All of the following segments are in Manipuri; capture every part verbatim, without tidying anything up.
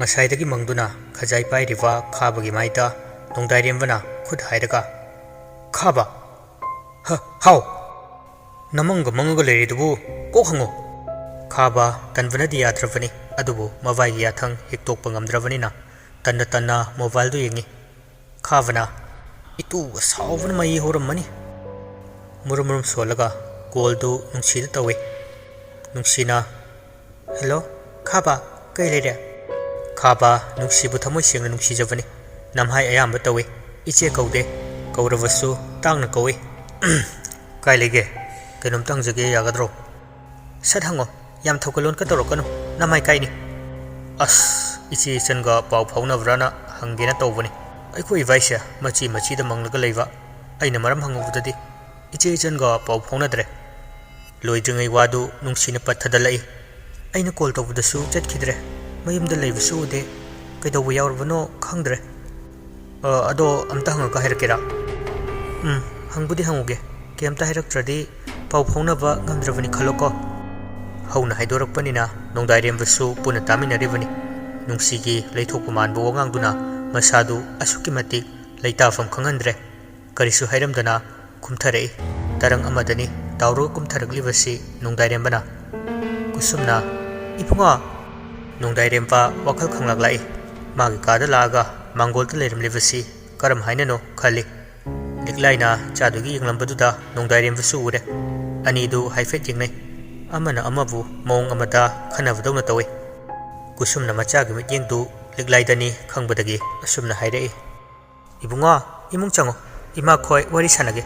ꯉꯁꯥꯏꯗꯒꯤ ꯃꯪꯗꯨꯅ ꯈꯖꯥꯏ ꯄꯥꯏꯔꯤꯕ ꯈꯥꯕꯒꯤ ꯃꯥꯏꯗ ꯅꯣꯡꯗꯥꯏꯔꯦꯝꯕꯅ ꯈꯨꯠ ꯍꯥꯏꯔꯒ, "ꯈꯥꯕ! ꯍ, ꯍꯥꯎ! ꯅꯃꯪꯒ ꯃꯪꯉꯒ ꯂꯩꯔꯤꯗꯨꯕꯨ ꯀꯣꯛ ꯍꯪꯉꯨ!" ꯈꯥꯕ ꯇꯟꯕꯅꯗꯤ ꯌꯥꯗ꯭ꯔꯕꯅꯤ, ꯑꯗꯨꯕꯨ ꯃꯕꯥꯏꯒꯤ ꯌꯥꯊꯪ ꯍꯤꯛꯇꯣꯛꯄ ꯉꯝꯗ꯭ꯔꯕꯅꯤꯅ ꯇꯟꯅ ꯇꯟꯅ ꯃꯣꯕꯥꯏꯜꯗꯨ ꯌꯦꯡꯉꯤ꯫ ꯈꯥꯕꯅ, "ꯏꯇꯨꯒ ꯁꯥꯎꯕꯅ ꯃꯩ ꯍꯧꯔꯝꯃꯅꯤ!" ꯃꯨꯔꯨꯝ ꯃꯨꯔꯨꯝ ꯁꯣꯜꯂꯒ ꯀꯣꯜꯗꯨ ꯅꯨꯡꯁꯤꯗ ꯇꯧꯏ꯫ ꯅꯨꯡꯁꯤꯅ, "ꯍꯦꯜꯂꯣ, ꯈꯥꯕ, ꯀꯩ ꯂꯩꯔꯦ?" ꯈꯥꯕ ꯅꯨꯡꯁꯤꯕꯨ ꯊꯃꯣꯏ ꯁꯦꯡꯅ ꯅꯨꯡꯁꯤꯖꯕꯅꯤ꯫ ꯅꯝꯍꯥꯏ ꯑꯌꯥꯝꯕ ꯇꯧꯏ꯫ ꯏꯆꯦ ꯀꯧꯗꯦ꯫ ꯀꯧꯔꯕꯁꯨ ꯇꯥꯡꯅ ꯀꯧꯏ꯫ "ꯀꯥꯏ ꯂꯩꯒꯦ? ꯀꯩꯅꯣꯝꯇ ꯍꯪꯖꯒꯦ, ꯌꯥꯒꯗ꯭ꯔꯣ?" "ꯁꯠ ꯍꯪꯉꯣ꯫ ꯌꯥꯝ ꯊꯧꯒꯜꯂꯣꯟꯀ ꯇꯧꯔꯛꯀꯅꯨ꯫ ꯅꯃꯥꯏ ꯀꯥꯏꯅꯤ!" "ꯑꯁ, ꯏꯆꯦ ꯏꯆꯟꯒ ꯄꯥꯎ ꯐꯥꯎꯅꯕ꯭ꯔꯥꯅ ꯍꯪꯒꯦꯅ ꯇꯧꯕꯅꯤ꯫ ꯑꯩꯈꯣꯏ ꯏꯕꯥꯏꯁꯦ ꯃꯆꯤ ꯃꯆꯤꯗ ꯃꯪꯂꯒ ꯂꯩꯕ꯫ ꯑꯩꯅ ꯃꯔꯝ ꯍꯪꯉꯨꯕꯗꯗꯤ ꯏꯆꯦ ꯏꯆꯟꯒ ꯄꯥꯎ ꯐꯥꯎꯅꯗ꯭ꯔꯦ꯫" ꯂꯣꯏꯗ꯭ꯔꯤꯉꯩ ꯋꯥꯗꯨ ꯅꯨꯡꯁꯤꯅ ꯄꯠ ꯊꯗꯠꯂꯛꯏ꯫ "ꯑꯩꯅ ꯀꯣꯜ ꯇꯧꯕꯗꯁꯨ ꯆꯠꯈꯤꯗ꯭ꯔꯦ꯫ ꯃꯌꯨꯝꯗ ꯂꯩꯕꯁꯨ ꯎꯗꯦ꯫ ꯀꯩꯗꯧꯕ ꯌꯥꯎꯔꯕꯅꯣ ꯈꯪꯗ꯭ꯔꯦ꯫ ꯑ, ꯑꯗꯣ ꯑꯝꯇ ꯍꯪꯉꯒ ꯍꯥꯏꯔꯛꯀꯦꯔꯥ?" "ꯎꯝ, ꯍꯪꯕꯨꯗꯤ ꯍꯪꯉꯨꯒꯦ꯫ ꯀꯩꯝꯇ ꯍꯥꯏꯔꯛꯇ꯭ꯔꯗꯤ ꯄꯥꯎ ꯐꯥꯎꯅꯕ ꯉꯝꯗ꯭ꯔꯕꯅꯤ ꯈꯜꯂꯣꯀꯣ꯫" ꯍꯧꯅ ꯍꯥꯏꯗꯣꯔꯛꯄꯅꯤꯅ ꯅꯣꯡꯗꯥꯏꯔꯦꯝꯕꯁꯨ ꯄꯨꯟꯅ ꯇꯥꯃꯤꯟꯅꯔꯤꯕꯅꯤ꯫ ꯅꯨꯡꯁꯤꯒꯤ ꯂꯩꯊꯣꯛꯄ ꯃꯥꯟꯕ ꯋꯥꯉꯥꯡꯗꯨꯅ ꯃꯁꯥꯗꯨ ꯑꯁꯨꯛꯀꯤ ꯃꯇꯤꯛ ꯂꯩꯇꯥꯐꯝ ꯈꯪꯍꯟꯗ꯭ꯔꯦ꯫ ꯀꯔꯤꯁꯨ ꯍꯥꯏꯔꯝꯗꯅ ꯀꯨꯝꯊꯔꯛꯏ꯫ ꯇꯔꯪ ꯑꯃꯗꯅꯤ ꯇꯥꯎꯔꯒ ꯀꯨꯝꯊꯔꯛꯂꯤꯕꯁꯤ ꯅꯣꯡꯗꯥꯏꯔꯦꯝꯕꯅ꯫ ꯀꯨꯁꯨꯝꯅ, "ꯏꯕꯨꯡꯉꯣ!" ꯅꯣꯡꯗꯥꯏꯔꯦꯝꯕ ꯋꯥꯈꯜ ꯈꯪꯂꯥꯛ ꯂꯥꯛꯏ꯫ ꯃꯥꯒꯤ ꯀꯥꯗ ꯂꯥꯛꯑꯒ ꯃꯥꯡꯒꯣꯜꯗ ꯂꯩꯔꯝꯂꯤꯕꯁꯤ ꯀꯔꯝ ꯍꯥꯏꯅꯅꯣ ꯈꯜꯂꯤ꯫ ꯂꯤꯛꯂꯥꯏꯅ ꯆꯥꯗꯨꯒꯤ ꯌꯦꯡꯂꯝꯕꯗꯨꯗ ꯅꯣꯡꯗꯥꯏꯔꯦꯝꯕꯁꯨ ꯎꯔꯦ꯫ ꯑꯅꯤꯗꯨ ꯍꯥꯏꯐꯦꯠ ꯌꯦꯡꯅꯩ꯫ ꯑꯃꯅ ꯑꯃꯕꯨ ꯃꯑꯣꯡ ꯑꯃꯗ ꯈꯟꯅꯕꯗꯧꯅ ꯇꯧꯏ꯫ ꯀꯨꯁꯨꯝꯅ ꯃꯆꯥꯒꯤ ꯃꯤꯠꯌꯦꯡꯗꯨ ꯂꯤꯛꯂꯥꯏꯗꯅꯤ ꯈꯪꯕꯗꯒꯤ ꯑꯁꯨꯝꯅ ꯍꯥꯏꯔꯛꯏ, "ꯏꯕꯨꯡꯉꯣ, ꯏꯃꯨꯡ ꯆꯪꯉꯣ, ꯏꯃꯥ ꯈꯣꯏ ꯋꯥꯔꯤ ꯁꯥꯟꯅꯒꯦ꯫"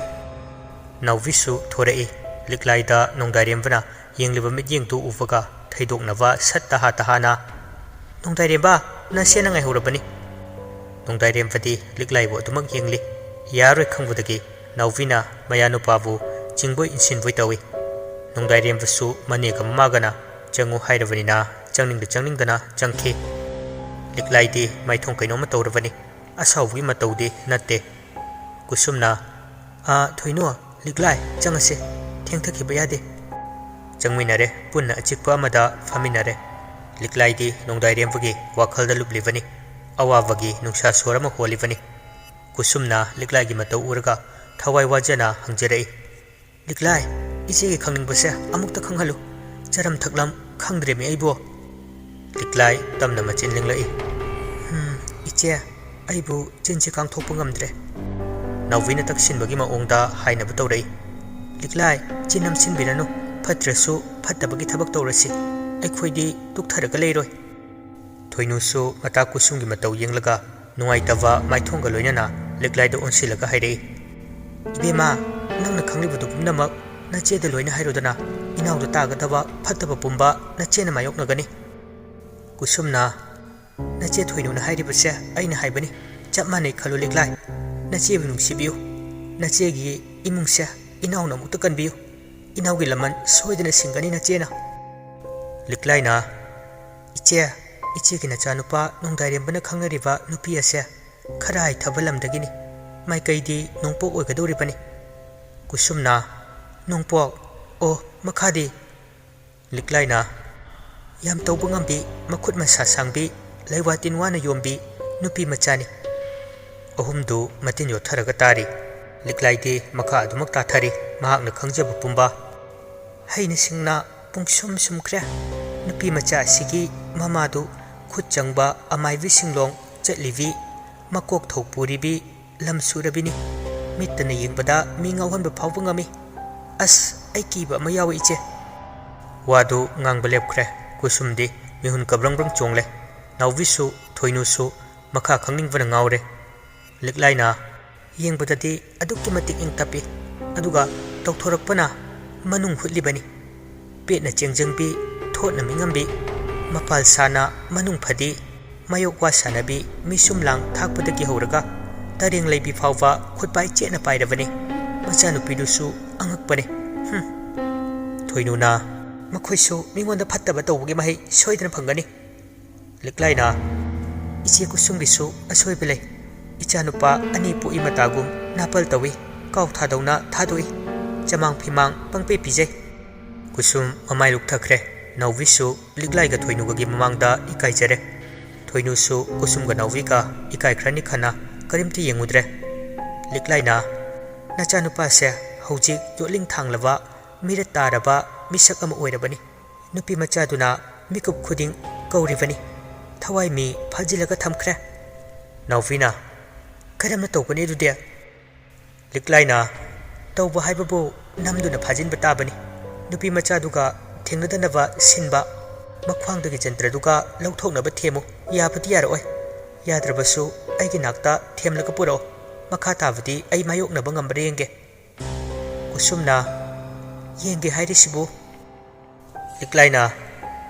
ꯅꯥꯎꯕꯤꯁꯨ ꯊꯣꯔꯛꯏ꯫ ꯂꯤꯛꯂꯥꯏꯗ ꯅꯣꯡꯗꯥꯏꯔꯦꯝꯕꯅ ꯌꯦꯡꯂꯤꯕ ꯃꯤꯠꯌꯦꯡꯗꯨ ꯎꯕꯒ ꯊꯩꯗꯣꯛꯅꯕ ꯁꯠ ꯇꯍꯥ ꯇꯍꯥꯅ, "ꯅꯣꯡꯗꯥꯏꯔꯦꯝꯕ, ꯅꯁꯦꯅ ꯉꯥꯏꯍꯧꯔꯕꯅꯤ꯫" ꯅꯣꯡꯗꯥꯏꯔꯦꯝꯕꯗꯤ ꯂꯤꯛꯂꯥꯏꯕꯨ ꯑꯗꯨꯃꯛ ꯌꯦꯡꯂꯤ꯫ ꯌꯥꯔꯣꯏ ꯈꯪꯕꯗꯒꯤ ꯅꯥꯎꯕꯤꯅ ꯃꯌꯥꯅꯨꯄꯥꯕꯨ ꯆꯤꯡꯕꯣꯏ ꯏꯟꯁꯤꯟꯕꯣꯏ ꯇꯧꯏ꯫ ꯅꯣꯡꯗꯥꯏꯔꯦꯝꯕꯁꯨ ꯃꯅꯦꯒ ꯃꯃꯥꯒꯅ ꯆꯪꯉꯨ ꯍꯥꯏꯔꯕꯅꯤꯅ ꯆꯪꯅꯤꯡꯗ ꯆꯪꯅꯤꯡꯗꯅ ꯆꯪꯈꯤ꯫ ꯂꯤꯛꯂꯥꯏꯗꯤ ꯃꯥꯏꯊꯣꯡ ꯀꯩꯅꯣꯝꯃ ꯇꯧꯔꯕꯅꯤ꯫ ꯑꯁꯥꯎꯕꯒꯤ ꯃꯇꯧꯗꯤ ꯅꯠꯇꯦ꯫ ꯀꯨꯁꯨꯝꯅ, "ꯑꯥ, ꯊꯣꯏꯅꯨ, ꯂꯤꯛꯂꯥꯏ, ꯆꯪꯉꯁꯦ꯫ ꯊꯦꯡꯊꯈꯤꯕ ꯌꯥꯗꯦ꯫" ꯆꯪꯃꯤꯟꯅꯔꯦ꯫ ꯄꯨꯟꯅ ꯑꯆꯤꯛꯄ ꯑꯃꯗ ꯐꯝꯃꯤꯟꯅꯔꯦ꯫ ꯂꯤꯛꯂꯥꯏꯗꯤ ꯅꯣꯡꯗꯥꯏꯔꯦꯝꯕꯒꯤ ꯋꯥꯈꯜꯗ ꯂꯨꯞꯂꯤꯕꯅꯤ꯫ ꯑꯋꯥꯕꯒꯤ ꯅꯨꯡꯁꯥ ꯁꯣꯔ ꯑꯃ ꯍꯣꯜꯂꯤꯕꯅꯤ꯫ ꯀꯨꯁꯨꯝꯅ ꯂꯤꯛꯂꯥꯏꯒꯤ ꯃꯇꯧ ꯎꯔꯒ ꯊꯋꯥꯏ ꯋꯥꯖꯅ ꯍꯪꯖꯔꯛꯏ, "ꯂꯤꯛꯂꯥꯏ, ꯏꯆꯦꯒꯤ ꯈꯪꯅꯤꯡꯕꯁꯦ ꯑꯃꯨꯛꯇ ꯈꯪꯍꯜꯂꯨ꯫ ꯆꯥꯔꯝ ꯊꯛꯂꯝ ꯈꯪꯗ꯭ꯔꯦꯃꯤ ꯑꯩꯕꯨ?" ꯂꯤꯛꯂꯥꯏ ꯇꯞꯅ ꯃꯆꯤꯟ ꯂꯦꯡꯂꯛꯏ, "ꯍꯝ, ꯏꯆꯦ, ꯑꯩꯕꯨ ꯆꯤꯟꯁꯤ ꯀꯥꯡꯊꯣꯛꯄ ꯉꯝꯗ꯭ꯔꯦ꯫" ꯅꯥꯎꯕꯤꯅ ꯇꯛꯁꯤꯟꯕꯒꯤ ꯃꯑꯣꯡꯗ ꯍꯥꯏꯅꯕ ꯇꯧꯔꯛꯏ, "ꯂꯤꯛꯂꯥꯏ, ꯆꯤꯟ ꯅꯝꯁꯤꯟꯕꯤꯔꯅꯨ꯫ ꯐꯠꯇ꯭ꯔꯁꯨ ꯐꯠꯇꯕꯒꯤ ꯊꯕꯛ ꯇꯧꯔꯁꯤ꯫ ꯑꯩꯈꯣꯏꯗꯤ ꯇꯨꯛꯊꯔꯒ ꯂꯩꯔꯣꯏ꯫" ꯊꯣꯏꯅꯨꯁꯨ ꯃꯇꯥ ꯀꯨꯁꯨꯝꯒꯤ ꯃꯇꯧ ꯌꯦꯡꯂꯒ ꯅꯨꯡꯉꯥꯏꯇꯕ ꯃꯥꯏꯊꯣꯡꯒ ꯂꯣꯏꯅꯅ ꯂꯤꯛꯂꯥꯏꯗ ꯑꯣꯟꯁꯤꯜꯂꯒ ꯍꯥꯏꯔꯛꯏ, "ꯏꯕꯦꯝꯃ, ꯅꯪꯅ ꯈꯪꯂꯤꯕꯗꯨ ꯄꯨꯝꯅꯃꯛ ꯅꯆꯦꯗ ꯂꯣꯏꯅ ꯍꯥꯏꯔꯨꯗꯅ꯫ ꯏꯅꯥꯎꯗ ꯇꯥꯒꯗꯕ ꯐꯠꯇꯕ ꯄꯨꯝꯕ ꯅꯆꯦꯅ ꯃꯥꯌꯣꯛꯅꯒꯅꯤ꯫" ꯀꯨꯁꯨꯝꯅ, "ꯅꯆꯦ ꯊꯣꯏꯅꯨꯅ ꯍꯥꯏꯔꯤꯕꯁꯦ ꯑꯩꯅ ꯍꯥꯏꯕꯅꯤ꯫ ꯆꯞ ꯃꯥꯟꯅꯩ ꯈꯜꯂꯨ ꯂꯤꯛꯂꯥꯏ꯫ ꯅꯆꯦꯕꯨ ꯅꯨꯡꯁꯤꯕꯤꯌꯨ꯫ ꯅꯆꯦꯒꯤ ꯏꯃꯨꯡꯁꯦ ꯏꯅꯥꯎꯅ ꯑꯃꯨꯛꯇ ꯀꯟꯕꯤꯌꯨ꯫ ꯏꯅꯥꯎꯒꯤ ꯂꯃꯟ ꯁꯣꯏꯗꯅ ꯁꯤꯡꯒꯅꯤ ꯅꯆꯦꯅ꯫" ꯂꯤꯛꯂꯥꯏꯅ, "ꯏꯆꯦ, ꯏꯆꯦꯒꯤ ꯅꯆꯥꯅꯨꯄꯥ ꯅꯣꯡꯗꯥꯏꯔꯦꯝꯕꯅ ꯈꯪꯅꯔꯤꯕ ꯅꯨꯄꯤ ꯑꯁꯦ ꯈꯔ ꯍꯥꯏꯊꯕ ꯂꯝꯗꯒꯤꯅꯤ꯫ ꯃꯥꯏꯀꯩꯗꯤ ꯅꯣꯡꯄꯣꯛ ꯑꯣꯏꯒꯗꯧꯔꯤꯕꯅꯤ꯫" ꯀꯨꯁꯨꯝꯅ, "ꯅꯣꯡꯄꯣꯛ? ꯑꯣ, ꯃꯈꯥꯗꯤ?" ꯂꯤꯛꯂꯥꯏꯅ, "ꯌꯥꯝ ꯇꯧꯕ ꯉꯝꯕꯤ, ꯃꯈꯨꯠ ꯃꯁꯥ ꯁꯥꯡꯕꯤ, ꯂꯩꯋꯥ ꯇꯤꯟꯋꯥꯅ ꯌꯣꯝꯕꯤ ꯅꯨꯄꯤ ꯃꯆꯥꯅꯤ꯫" ꯑꯍꯨꯝꯗꯨ ꯃꯇꯤꯟ ꯌꯣꯠꯊꯔꯒ ꯇꯥꯔꯤ꯫ ꯂꯤꯛꯂꯥꯏꯗꯤ ꯃꯈꯥ ꯑꯗꯨꯃꯛ ꯇꯥꯊꯔꯤ, ꯃꯍꯥꯛꯅ ꯈꯪꯖꯕ ꯄꯨꯝꯕ꯫ ꯍꯩꯅ ꯁꯤꯡꯅ ꯄꯨꯡꯁꯨꯝ ꯁꯨꯝꯈ꯭ꯔꯦ꯫ ꯅꯨꯄꯤ ꯃꯆꯥ ꯑꯁꯤꯒꯤ ꯃꯃꯥꯗꯨ ꯈꯨꯠ ꯆꯪꯕ ꯑꯃꯥꯏꯕꯤ ꯁꯤꯡꯂꯣꯡ ꯆꯠꯂꯤꯕꯤ, ꯃꯀꯣꯛ ꯊꯧ ꯄꯨꯔꯤꯕꯤ, ꯂꯝ ꯁꯨꯔꯕꯤꯅꯤ꯫ ꯃꯤꯠꯇꯅ ꯌꯦꯡꯕꯗ ꯃꯤ ꯉꯥꯎꯍꯟꯕ ꯐꯥꯎꯕ ꯉꯝꯃꯤ꯫ ꯑꯁ, ꯑꯩ ꯀꯤꯕ ꯑꯃ ꯌꯥꯎꯏ, ꯏꯆꯦ꯫" ꯋꯥꯗꯨ ꯉꯥꯡꯕ ꯂꯦꯞꯈ꯭ꯔꯦ꯫ ꯀꯨꯁꯨꯝꯗꯤ ꯃꯤꯍꯨꯟ ꯀꯕ꯭ꯔꯪ ꯕ꯭ꯔꯪ ꯆꯣꯡꯂꯦ꯫ ꯅꯥꯎꯕꯤꯁꯨ, ꯊꯣꯏꯅꯨꯁꯨ ꯃꯈꯥ ꯈꯪꯅꯤꯡꯕꯅ ꯉꯥꯎꯔꯦ꯫ ꯂꯤꯛꯂꯥꯏꯅ, "ꯌꯦꯡꯕꯗꯗꯤ ꯑꯗꯨꯛꯀꯤ ꯃꯇꯤꯛ ꯏꯪ ꯇꯞꯄꯤ, ꯑꯗꯨꯒ ꯇꯧꯊꯣꯔꯛꯄꯅ ꯃꯅꯨꯡ ꯍꯨꯠꯂꯤꯕꯅꯤ꯫ ꯄꯦꯠꯅ ꯆꯦꯡꯖꯪꯕꯤ, ꯊꯣꯠꯅ ꯃꯤꯉꯝꯕꯤ, ꯃꯄꯥꯜ ꯁꯥꯅ ꯃꯅꯨꯡ ꯐꯗꯤ, ꯃꯌꯣꯛ ꯋꯥ ꯁꯥꯟꯅꯕꯤ, ꯃꯤꯁꯨꯝ ꯂꯥꯡ ꯊꯥꯛꯄꯗꯒꯤ ꯍꯧꯔꯒ ꯇꯔꯦꯡ ꯂꯩꯕꯤ ꯐꯥꯎꯕ ꯈꯨꯠꯄꯥꯏ ꯆꯦꯠꯅ ꯄꯥꯏꯔꯕꯅꯤ꯫ ꯃꯆꯥꯅꯨꯄꯤꯗꯨꯁꯨ ꯑꯉꯛꯄꯅꯤ꯫ ꯍꯨꯝ꯫" ꯊꯣꯏꯅꯨꯅ, "ꯃꯈꯣꯏꯁꯨ ꯃꯤꯉꯣꯟꯗ ꯐꯠꯇꯕ ꯇꯧꯕꯒꯤ ꯃꯍꯩ ꯁꯣꯏꯗꯅ ꯐꯪꯒꯅꯤ꯫" ꯂꯤꯛꯂꯥꯏꯅ, "ꯏꯆꯦ ꯀꯨꯁꯨꯝꯒꯤꯁꯨ ꯑꯁꯣꯏꯕ ꯂꯩ꯫ ꯏꯆꯥꯅꯨꯄꯥ ꯑꯅꯤ ꯄꯣꯛꯏ ꯃꯇꯥꯒꯨꯝ ꯅꯥꯄꯜ ꯇꯧꯏ, ꯀꯥꯎ ꯊꯥꯗꯧꯅ ꯊꯥꯗꯣꯛꯏ, ꯆꯃꯥꯡ ꯐꯤꯃꯥꯡ ꯄꯪꯄꯤ ꯄꯤꯖꯩ꯫" ꯀꯨꯁꯨꯝ ꯃꯃꯥꯏ ꯂꯨꯛꯊꯈ꯭ꯔꯦ꯫ ꯅꯥꯎꯕꯤꯁꯨ ꯂꯤꯛꯂꯥꯏꯒ ꯊꯣꯏꯅꯨꯒꯒꯤ ꯃꯃꯥꯡꯗ ꯏꯀꯥꯏꯖꯔꯦ꯫ ꯊꯣꯏꯅꯨꯁꯨ ꯀꯨꯁꯨꯝꯒ ꯅꯥꯎꯕꯤꯒ ꯏꯀꯥꯏꯈ꯭ꯔꯅꯤ ꯈꯟꯅ ꯀꯔꯤꯝꯇ ꯌꯦꯡꯉꯨꯗ꯭ꯔꯦ꯫ ꯂꯤꯛꯂꯥꯏꯅ, "ꯅꯆꯥꯅꯨꯄꯥꯁꯦ ꯍꯧꯖꯤꯛ ꯌꯣꯠꯂꯤꯡ ꯊꯥꯡꯂꯕ, ꯃꯤꯔꯠ ꯇꯥꯔꯕ ꯃꯤꯁꯛ ꯑꯃ ꯑꯣꯏꯔꯕꯅꯤ꯫ ꯅꯨꯄꯤ ꯃꯆꯥꯗꯨꯅ ꯃꯤꯀꯨꯞ ꯈꯨꯗꯤꯡ ꯀꯧꯔꯤꯕꯅꯤ꯫ ꯊꯋꯥꯏ ꯃꯤ ꯐꯥꯖꯤꯜꯂꯒ ꯊꯝꯈ꯭ꯔꯦ꯫" ꯅꯥꯎꯕꯤꯅ, "ꯀꯔꯝꯅ ꯇꯧꯒꯅꯤ ꯑꯗꯨꯗꯤ?" ꯂꯤꯛꯂꯥꯏꯅ, "ꯇꯧꯕ ꯍꯥꯏꯕꯕꯨ ꯅꯝꯗꯨꯅ ꯐꯥꯖꯤꯟꯕ ꯇꯥꯕꯅꯤ꯫ ꯅꯨꯄꯤ ꯃꯆꯥꯗꯨꯒ ꯊꯦꯡꯅꯗꯅꯕ ꯁꯤꯟꯕ, ꯃꯈ꯭ꯋꯥꯡꯗꯒꯤ ꯖꯟꯇ꯭ꯔꯗꯨꯒ ꯂꯧꯊꯣꯛꯅꯕ ꯊꯦꯝꯃꯨ꯫ ꯌꯥꯕꯗꯤ ꯌꯥꯔꯛꯑꯣꯏ꯫ ꯌꯥꯗ꯭ꯔꯕꯁꯨ ꯑꯩꯒꯤ ꯅꯥꯛꯇ ꯊꯦꯝꯂꯒ ꯄꯨꯔꯛꯑꯣ꯫ ꯃꯈꯥ ꯇꯥꯕꯗꯤ ꯑꯩ ꯃꯥꯌꯣꯛꯅꯕ ꯉꯝꯕ꯭ꯔꯥ ꯌꯦꯡꯒꯦ꯫" ꯀꯨꯁꯨꯝꯅ, "ꯌꯦꯡꯒꯦ ꯍꯥꯏꯔꯤꯁꯤꯕꯨ?" ꯂꯤꯛꯂꯥꯏꯅ,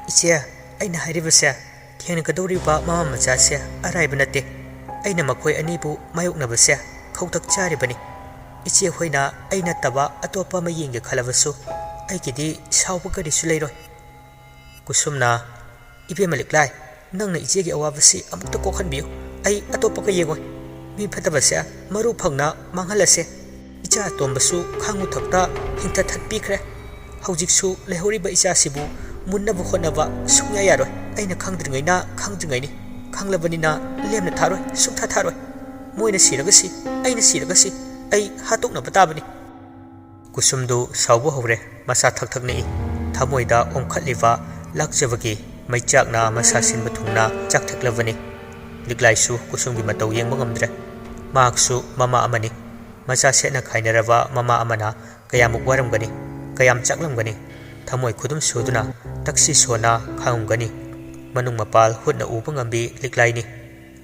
"ꯏꯆꯦ, ꯑꯩꯅ ꯍꯥꯏꯔꯤꯕꯁꯦ, ꯊꯦꯡꯅꯒꯗꯧꯔꯤꯕ ꯃꯃꯥ ꯃꯆꯥꯁꯦ ꯑꯔꯥꯏꯕ ꯅꯠꯇꯦ꯫ ꯑꯩꯅ ꯃꯈꯣꯏ ꯑꯅꯤꯕꯨ ꯃꯥꯌꯣꯛꯅꯕꯁꯦ ꯈꯧꯇꯛ ꯆꯥꯔꯤꯕꯅꯤ꯫ ꯏꯆꯦ ꯍꯣꯏꯅ ꯑꯩ ꯅꯠꯇꯕ ꯑꯇꯣꯞꯄ ꯑꯃ ꯌꯦꯡꯒꯦ ꯈꯜꯂꯕꯁꯨ ꯑꯩꯒꯤꯗꯤ ꯁꯥꯎꯕ ꯀꯔꯤꯁꯨ ꯂꯩꯔꯣꯏ꯫" ꯀꯨꯁꯨꯝꯅ, "ꯏꯕꯦꯝꯃ ꯂꯤꯛꯂꯥꯏ, ꯅꯪꯅ ꯏꯆꯦꯒꯤ ꯑꯋꯥꯕꯁꯤ ꯑꯃꯨꯛꯇ ꯀꯣꯛꯍꯟꯕꯤꯌꯨ꯫ ꯑꯩ ꯑꯇꯣꯞꯄꯒ ꯌꯦꯡꯉꯣꯏ꯫ ꯃꯤ ꯐꯠꯇꯕꯁꯦ ꯃꯔꯨ ꯐꯪꯅ ꯃꯥꯡꯍꯜꯂꯁꯦ꯫ ꯏꯆꯥ ꯑꯇꯣꯝꯕꯁꯨ ꯈꯥꯡꯉꯨ ꯊꯛꯇ ꯍꯤꯡꯊ ꯊꯠꯄꯤꯈ꯭ꯔꯦ꯫ ꯍꯧꯖꯤꯛꯁꯨ ꯂꯩꯍꯧꯔꯤꯕ ꯏꯆꯥꯁꯤꯕꯨ ꯃꯨꯟꯅꯕ ꯍꯣꯠꯅꯕ ꯁꯨꯡꯌꯥ ꯌꯥꯔꯣꯏ꯫ ꯑꯩꯅ ꯈꯪꯗ꯭ꯔꯤꯉꯩꯅ ꯈꯪꯗ꯭ꯔꯤꯉꯩꯅꯤ꯫ ꯈꯪꯂꯕꯅꯤꯅ ꯂꯦꯝꯅ ꯊꯥꯔꯣꯏ, ꯁꯨꯛꯊꯥ ꯊꯥꯔꯣꯏ꯫ ꯃꯣꯏꯅ ꯁꯤꯔꯒꯁꯤ, ꯑꯩꯅ ꯁꯤꯔꯒꯁꯤ, ꯑꯩ ꯍꯥꯠꯇꯣꯛꯅꯕ ꯇꯥꯕꯅꯤ꯫" ꯀꯨꯁꯨꯝꯗꯨ ꯁꯥꯎꯕ ꯍꯧꯔꯦ꯫ ꯃꯁꯥ ꯊꯛ ꯊꯛ ꯅꯤꯛꯏ꯫ ꯊꯃꯣꯏꯗ ꯑꯣꯡꯈꯠꯂꯤꯕ ꯂꯥꯛꯆꯕꯒꯤ ꯃꯩꯆꯥꯛꯅ ꯃꯁꯥ ꯁꯤꯟꯕ ꯊꯨꯡꯅ ꯆꯥꯛꯊꯠꯂꯕꯅꯤ꯫ ꯂꯤꯛꯂꯥꯏꯁꯨ ꯀꯨꯁꯨꯝꯒꯤ ꯃꯇꯧ ꯌꯦꯡꯕ ꯉꯝꯗ꯭ꯔꯦ꯫ ꯃꯍꯥꯛꯁꯨ ꯃꯃꯥ ꯑꯃꯅꯤ꯫ ꯃꯆꯥ ꯁꯦꯠꯅ ꯈꯥꯏꯅꯔꯕ ꯃꯃꯥ ꯑꯃꯅ ꯀꯌꯥꯃꯨꯛ ꯋꯥꯔꯝꯒꯅꯤ, ꯀꯌꯥꯝ ꯆꯥꯛꯂꯝꯒꯅꯤ꯫ ꯊꯃꯣꯏ ꯈꯨꯗꯨꯝ ꯁꯨꯗꯨꯅ ꯇꯛꯁꯤ ꯁꯣꯟꯅ ꯈꯥꯡꯉꯝꯒꯅꯤ꯫ ꯃꯅꯨꯡ ꯃꯄꯥꯜ ꯍꯨꯠꯅ ꯎꯕ ꯉꯝꯕꯤ ꯂꯤꯛꯂꯥꯏꯅꯤ꯫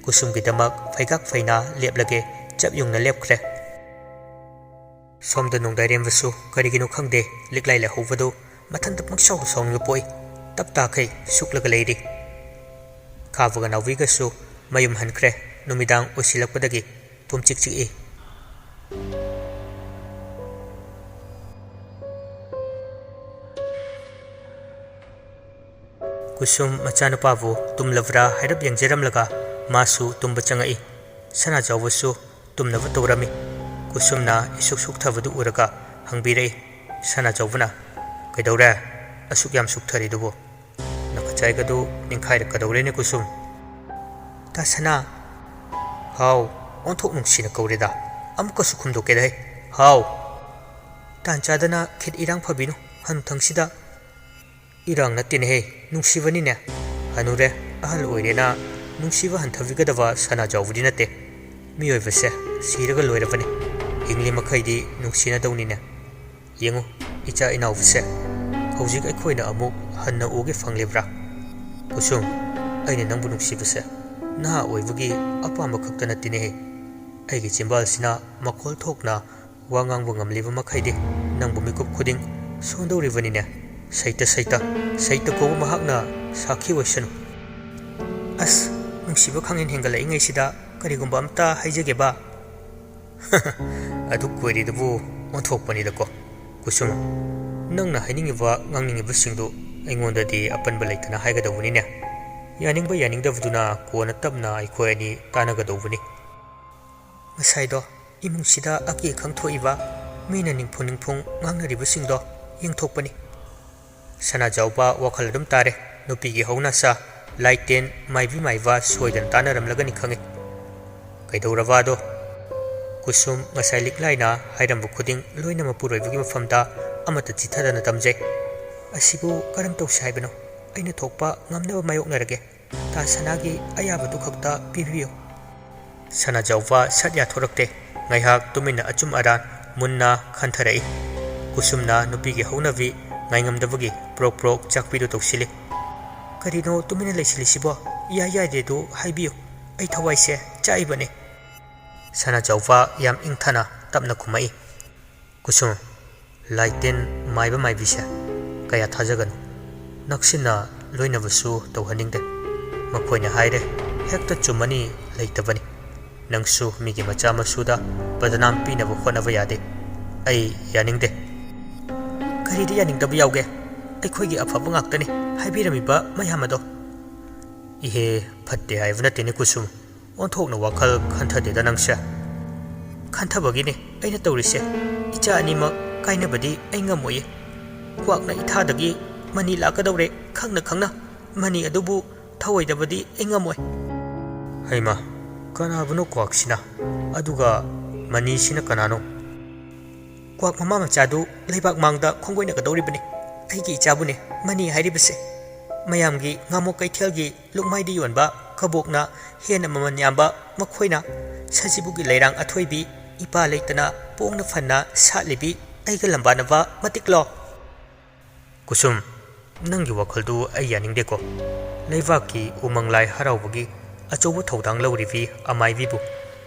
ꯀꯨꯁꯨꯝꯒꯤꯗꯃꯛ ꯐꯩꯒꯥꯛ ꯐꯩꯅ ꯂꯦꯞꯂꯒꯦ ꯆꯞ ꯌꯨꯡꯅ ꯂꯦꯞꯈ꯭ꯔꯦ꯫ ꯁꯣꯝꯗ ꯅꯣꯡꯗꯥꯏꯔꯦꯝꯕꯁꯨ ꯀꯔꯤꯒꯤꯅꯣ ꯈꯪꯗꯦ, ꯂꯤꯛꯂꯥꯏ ꯂꯩꯍꯧꯕꯗꯨ ꯃꯊꯟꯇ ꯄꯪꯁꯥꯎꯗ ꯁꯥꯎꯅꯤꯡꯕ ꯄꯣꯛꯏ꯫ ꯇꯞ ꯇꯥꯈꯩ ꯁꯨꯛꯂꯒ ꯂꯩꯔꯤ꯫ ꯈꯥꯕꯒ ꯅꯥꯎꯕꯤꯒꯁꯨ ꯃꯌꯨꯝ ꯍꯟꯈ꯭ꯔꯦ꯫ ꯅꯨꯃꯤꯗꯥꯡ ꯑꯣꯏꯁꯤꯜꯂꯛꯄꯗꯒꯤ ꯄꯨꯝꯆꯤꯛ ꯆꯤꯛꯏ꯫ ꯀꯨꯁꯨꯝ ꯃꯆꯥꯅꯨꯄꯥꯕꯨ ꯇꯨꯝꯂꯕ꯭ꯔꯥ ꯍꯥꯏꯔꯞ ꯌꯦꯡꯖꯔꯝꯂꯒ ꯃꯥꯁꯨ ꯇꯨꯝꯕ ꯆꯪꯉꯛꯏ꯫ ꯁꯅꯥꯖꯥꯎꯕꯁꯨ ꯇꯨꯝꯅꯕ ꯇꯧꯔꯝꯃꯤ꯫ ꯀꯨꯁꯨꯝꯅ ꯏꯁꯨꯛ ꯁꯨꯛꯊꯕꯗꯨ ꯎꯔꯒ ꯍꯪꯕꯤꯔꯛꯏ꯫ ꯁꯅꯥꯖꯥꯎꯕꯅ, "ꯀꯩꯗꯧꯔꯦ?" ꯑꯁꯨꯛ ꯌꯥꯝ ꯁꯨꯛꯊꯔꯤꯗꯨꯕꯨ? ꯅꯈꯆꯥꯏꯒꯗꯨ ꯅꯤꯡꯈꯥꯏꯔꯛꯀꯗꯧꯔꯦꯅꯦ ꯀꯨꯁꯨꯝ꯫ ꯇꯥ ꯁꯅꯥ꯫ ꯍꯥꯎ꯫ ꯑꯣꯟꯊꯣꯛ ꯅꯨꯡꯁꯤꯅ ꯀꯧꯔꯦꯗ꯫ ꯑꯃꯨꯛꯀꯁꯨ ꯈꯨꯝꯗꯣꯛꯀꯦꯗ ꯍꯦ꯫ ꯍꯥꯎ꯫ ꯇꯥꯟ ꯆꯥꯗꯅ ꯈꯤꯠ ꯏꯔꯥꯡ ꯐꯕꯤꯅꯨ꯫ ꯍꯟꯊꯪꯁꯤꯗ꯫ ꯏꯔꯥꯡ ꯅꯠꯇꯦꯅꯦꯍꯦ, ꯅꯨꯡꯁꯤꯕꯅꯤꯅꯦ꯫ ꯍꯅꯨꯔꯦ, ꯑꯍꯜ ꯑꯣꯏꯔꯦꯅ ꯅꯨꯡꯁꯤꯕ ꯍꯟꯊꯕꯤꯒꯗꯕ ꯁꯅꯥꯖꯥꯎꯕꯗꯤ ꯅꯠꯇꯦ꯫ ꯃꯤꯑꯣꯏꯕꯁꯦ ꯁꯤꯔꯒ ꯂꯣꯏꯔꯕꯅꯤ꯫ ꯍꯤꯡꯂꯤ ꯃꯈꯩꯗꯤ ꯅꯨꯡꯁꯤꯅꯗꯧꯅꯤꯅꯦ꯫ ꯌꯦꯡꯉꯨ, ꯏꯆꯥ ꯏꯅꯥꯎꯕꯁꯦ ꯍꯧꯖꯤꯛ ꯑꯩꯈꯣꯏꯅ ꯑꯃꯨꯛ ꯍꯟꯅ ꯎꯒꯦ ꯐꯪꯂꯤꯕ꯭ꯔꯥ? ꯀꯨꯁꯨꯝ, ꯑꯩꯅ ꯅꯪꯕꯨ ꯅꯨꯡꯁꯤꯕꯁꯦ ꯅꯍꯥ ꯑꯣꯏꯕꯒꯤ ꯑꯄꯥꯝꯕ ꯈꯛꯇ ꯅꯠꯇꯦꯅꯦꯍꯦ꯫ ꯑꯩꯒꯤ ꯆꯤꯝꯕꯥꯜꯁꯤꯅ ꯃꯈꯣꯜ ꯊꯣꯛꯅ ꯋꯥ ꯉꯥꯡꯕ ꯉꯝꯂꯤꯕ ꯃꯈꯩꯗꯤ ꯅꯪꯕꯨ ꯃꯤꯀꯨꯞ ꯈꯨꯗꯤꯡ ꯁꯣꯟꯗꯧꯔꯤꯕꯅꯤꯅꯦ꯫ ꯁꯩꯇ, ꯁꯩꯇ, ꯁꯩꯇ ꯀꯧꯕ ꯃꯍꯥꯛꯅ ꯁꯥꯈꯤ ꯑꯣꯏꯁꯅꯨ꯫ ꯑꯁ, ꯅꯨꯡꯁꯤꯕ ꯈꯥꯡꯍꯦꯟ ꯍꯦꯟꯒꯠꯂꯛꯏꯉꯩꯁꯤꯗ ꯀꯔꯤꯒꯨꯝꯕ ꯑꯝꯇ ꯍꯥꯏꯖꯒꯦꯕ꯫ ꯑꯗꯨ ꯀꯣꯏꯔꯤꯗꯨꯕꯨ ꯑꯣꯟꯊꯣꯛꯄꯅꯤꯗꯀꯣ꯫ ꯀꯨꯁꯨꯝ, ꯅꯪꯅ ꯍꯥꯏꯅꯤꯡꯉꯤꯕ ꯉꯥꯡꯅꯤꯡꯉꯤꯕꯁꯤꯡꯗꯨ ꯑꯩꯉꯣꯟꯗꯗꯤ ꯑꯄꯟꯕ ꯂꯩꯇꯅ ꯍꯥꯏꯒꯗꯧꯕꯅꯤꯅꯦ꯫ ꯌꯥꯅꯤꯡꯕ ꯌꯥꯅꯤꯡꯗꯕꯗꯨꯅ ꯀꯣꯟꯅ ꯇꯞꯅ ꯑꯩꯈꯣꯏ ꯑꯅꯤ ꯇꯥꯟꯅꯒꯗꯧꯕꯅꯤ꯫ ꯉꯁꯥꯏꯗꯣ ꯏꯃꯨꯡꯁꯤꯗ ꯑꯀꯤ ꯑꯈꯪ ꯊꯣꯛꯏꯕ, ꯃꯤꯅ ꯅꯤꯡꯐꯨ ꯅꯤꯡꯐꯨꯡ ꯉꯥꯡꯅꯔꯤꯕꯁꯤꯡꯗꯣ ꯌꯦꯡꯊꯣꯛꯄꯅꯤ꯫ ꯁꯅꯥꯖꯥꯎꯕ ꯋꯥꯈꯜ ꯑꯗꯨꯝ ꯇꯥꯔꯦ꯫ ꯅꯨꯄꯤꯒꯤ ꯍꯧꯅꯁꯥ, ꯂꯥꯏꯇꯦꯟ, ꯃꯥꯏꯕꯤ ꯃꯥꯏꯕ ꯁꯣꯏꯗꯅ ꯇꯥꯟꯅꯔꯝꯂꯒꯅꯤ ꯈꯪꯏ꯫ ꯀꯩꯗꯧꯔꯕ ꯑꯗꯣ? ꯀꯨꯁꯨꯝ ꯉꯁꯥꯏ ꯂꯤꯛꯂꯥꯏꯅ ꯍꯥꯏꯔꯝꯕ ꯈꯨꯗꯤꯡ ꯂꯣꯏꯅ ꯃꯄꯨꯔꯣꯏꯕꯒꯤ ꯃꯐꯝꯗ ꯑꯃꯠꯇ ꯆꯤꯊꯗꯅ ꯇꯝꯖꯩ꯫ ꯑꯁꯤꯕꯨ ꯀꯔꯝ ꯇꯧꯁꯤ ꯍꯥꯏꯕꯅꯣ? ꯑꯩꯅ ꯊꯣꯛꯄ ꯉꯝꯅꯕ ꯃꯥꯌꯣꯛꯅꯔꯒꯦ꯫ ꯇꯥ ꯁꯅꯥꯒꯤ ꯑꯌꯥꯕꯗꯨ ꯈꯛꯇ ꯄꯤꯕꯤꯌꯨ꯫ ꯁꯅꯥꯖꯥꯎꯕ ꯁꯠ ꯌꯥꯊꯣꯔꯛꯇꯦ꯫ ꯉꯥꯏꯍꯥꯛ ꯇꯨꯃꯤꯟꯅ ꯑꯆꯨꯝ ꯑꯔꯥꯟ ꯃꯨꯟꯅ ꯈꯟꯊꯔꯛꯏ꯫ ꯀꯨꯁꯨꯝꯅ ꯅꯨꯄꯤꯒꯤ ꯍꯧꯅꯕꯤ ꯉꯥꯏꯉꯝꯗꯕꯒꯤ ꯄ꯭ꯔꯣꯛ ꯄ꯭ꯔꯣꯛ ꯆꯥꯛꯄꯤꯗꯨ ꯇꯧꯁꯤꯜꯂꯤ꯫ ꯀꯔꯤꯅꯣ ꯇꯨꯃꯤꯟꯅ ꯂꯩꯁꯤꯜꯂꯤꯁꯤꯕꯣ? ꯏꯌꯥ ꯌꯥꯏꯗꯦꯗꯨ ꯍꯥꯏꯕꯤꯌꯨ꯫ ꯑꯩ ꯊꯋꯥꯏꯁꯦ ꯆꯥꯛꯏꯕꯅꯤ꯫ ꯁꯅꯥꯖꯥꯎꯕ ꯌꯥꯝ ꯏꯪꯊꯅ ꯇꯞꯅ ꯈꯨꯝꯃꯛꯏ꯫ ꯀꯨꯁꯨꯝ, ꯂꯥꯏꯇꯤꯟ ꯃꯥꯏꯕ ꯃꯥꯏꯕꯤꯁꯦ ꯀꯌꯥ ꯊꯥꯖꯒꯅꯨ꯫ ꯅꯛꯁꯤꯟꯅ ꯂꯣꯏꯅꯕꯁꯨ ꯇꯧꯍꯟꯅꯤꯡꯗꯦ꯫ ꯃꯈꯣꯏꯅ ꯍꯥꯏꯔꯦ, ꯍꯦꯛꯇ ꯆꯨꯝꯃꯅꯤ ꯂꯩꯇꯕꯅꯤ꯫ ꯅꯪꯁꯨ ꯃꯤꯒꯤ ꯃꯆꯥ ꯃꯁꯨꯗ ꯕꯗꯅꯥꯝ ꯄꯤꯅꯕ ꯍꯣꯠꯅꯕ ꯌꯥꯗꯦ꯫ ꯑꯩ ꯌꯥꯅꯤꯡꯗꯦ꯫ ꯀꯔꯤꯗ ꯌꯥꯅꯤꯡꯗꯕ ꯌꯥꯎꯒꯦ? ꯑꯩꯈꯣꯏꯒꯤ ꯑꯐꯕ ꯉꯥꯛꯇꯅꯤ ꯍꯥꯏꯕꯤꯔꯝꯃꯤꯕ ꯃꯌꯥꯝ ꯑꯗꯣ꯫ ꯏꯍꯦ, ꯐꯠꯇꯦ ꯍꯥꯏꯕ ꯅꯠꯇꯦꯅꯦ ꯀꯨꯁꯨꯝ꯫ ꯑꯣꯟꯊꯣꯛꯅ ꯋꯥꯈꯜ ꯈꯟꯊꯗꯦꯗ ꯅꯪꯁꯦ꯫ ꯈꯟꯊꯕꯒꯤꯅꯦ ꯑꯩꯅ ꯇꯧꯔꯤꯁꯦ꯫ ꯏꯆꯥ ꯑꯅꯤꯃꯛ ꯀꯥꯏꯅꯕꯗꯤ ꯑꯩ ꯉꯝꯃꯣꯏꯌꯦ꯫ ꯀ꯭ꯋꯥꯛꯅ ꯏꯊꯥꯗꯒꯤ ꯃꯅꯤ ꯂꯥꯛꯀꯗꯧꯔꯦ ꯈꯪꯅ ꯈꯪꯅ꯫ ꯃꯅꯤ ꯑꯗꯨꯕꯨ ꯊꯧꯑꯣꯏꯗꯕꯗꯤ ꯑꯩ ꯉꯝꯃꯣꯏ꯫ ꯍꯩꯃꯥ, ꯀꯅꯥꯕꯨꯅꯣ ꯀ꯭ꯋꯥꯛꯁꯤꯅ? ꯑꯗꯨꯒ ꯃꯅꯤꯁꯤꯅ ꯀꯅꯥꯅꯣ? ꯀ꯭ꯋꯥꯛ ꯃꯃꯥ ꯃꯆꯥꯗꯨ ꯂꯩꯕꯥꯛ ꯃꯥꯡꯗ ꯈꯣꯡꯒꯣꯏꯅꯒꯗꯧꯔꯤꯕꯅꯤ꯫ ꯑꯩꯒꯤ ꯏꯆꯥꯕꯨꯅꯦ ꯃꯅꯤ ꯍꯥꯏꯔꯤꯕꯁꯦ꯫ ꯃꯌꯥꯝꯒꯤ ꯉꯥꯃꯣꯛ ꯀꯩꯊꯦꯜꯒꯤ ꯂꯨꯛꯃꯥꯏꯗ ꯌꯣꯟꯕ ꯀꯕꯣꯛꯅ ꯍꯦꯟꯅ ꯃꯃꯜ ꯌꯥꯝꯕ ꯃꯈꯣꯏꯅ꯫ ꯁꯖꯤꯕꯨꯒꯤ ꯂꯩꯔꯥꯡ ꯑꯊꯣꯏꯕꯤ, ꯏꯄꯥ ꯂꯩꯇꯅ ꯄꯣꯡꯅ ꯐꯟꯅ ꯁꯥꯠꯂꯤꯕꯤ ꯑꯩꯒ ꯂꯝꯕꯥꯅꯕ ꯃꯇꯤꯛꯂꯣ? ꯀꯨꯁꯨꯝ, ꯅꯪꯒꯤ ꯋꯥꯈꯜꯗꯨ ꯑꯩ ꯌꯥꯅꯤꯡꯗꯦꯀꯣ꯫ ꯂꯩꯕꯥꯛꯀꯤ ꯎꯃꯪ ꯂꯥꯏ ꯍꯔꯥꯎꯕꯒꯤ ꯑꯆꯧꯕ ꯊꯧꯗꯥꯡ ꯂꯧꯔꯤꯕꯤ ꯑꯃꯥꯏꯕꯤꯕꯨ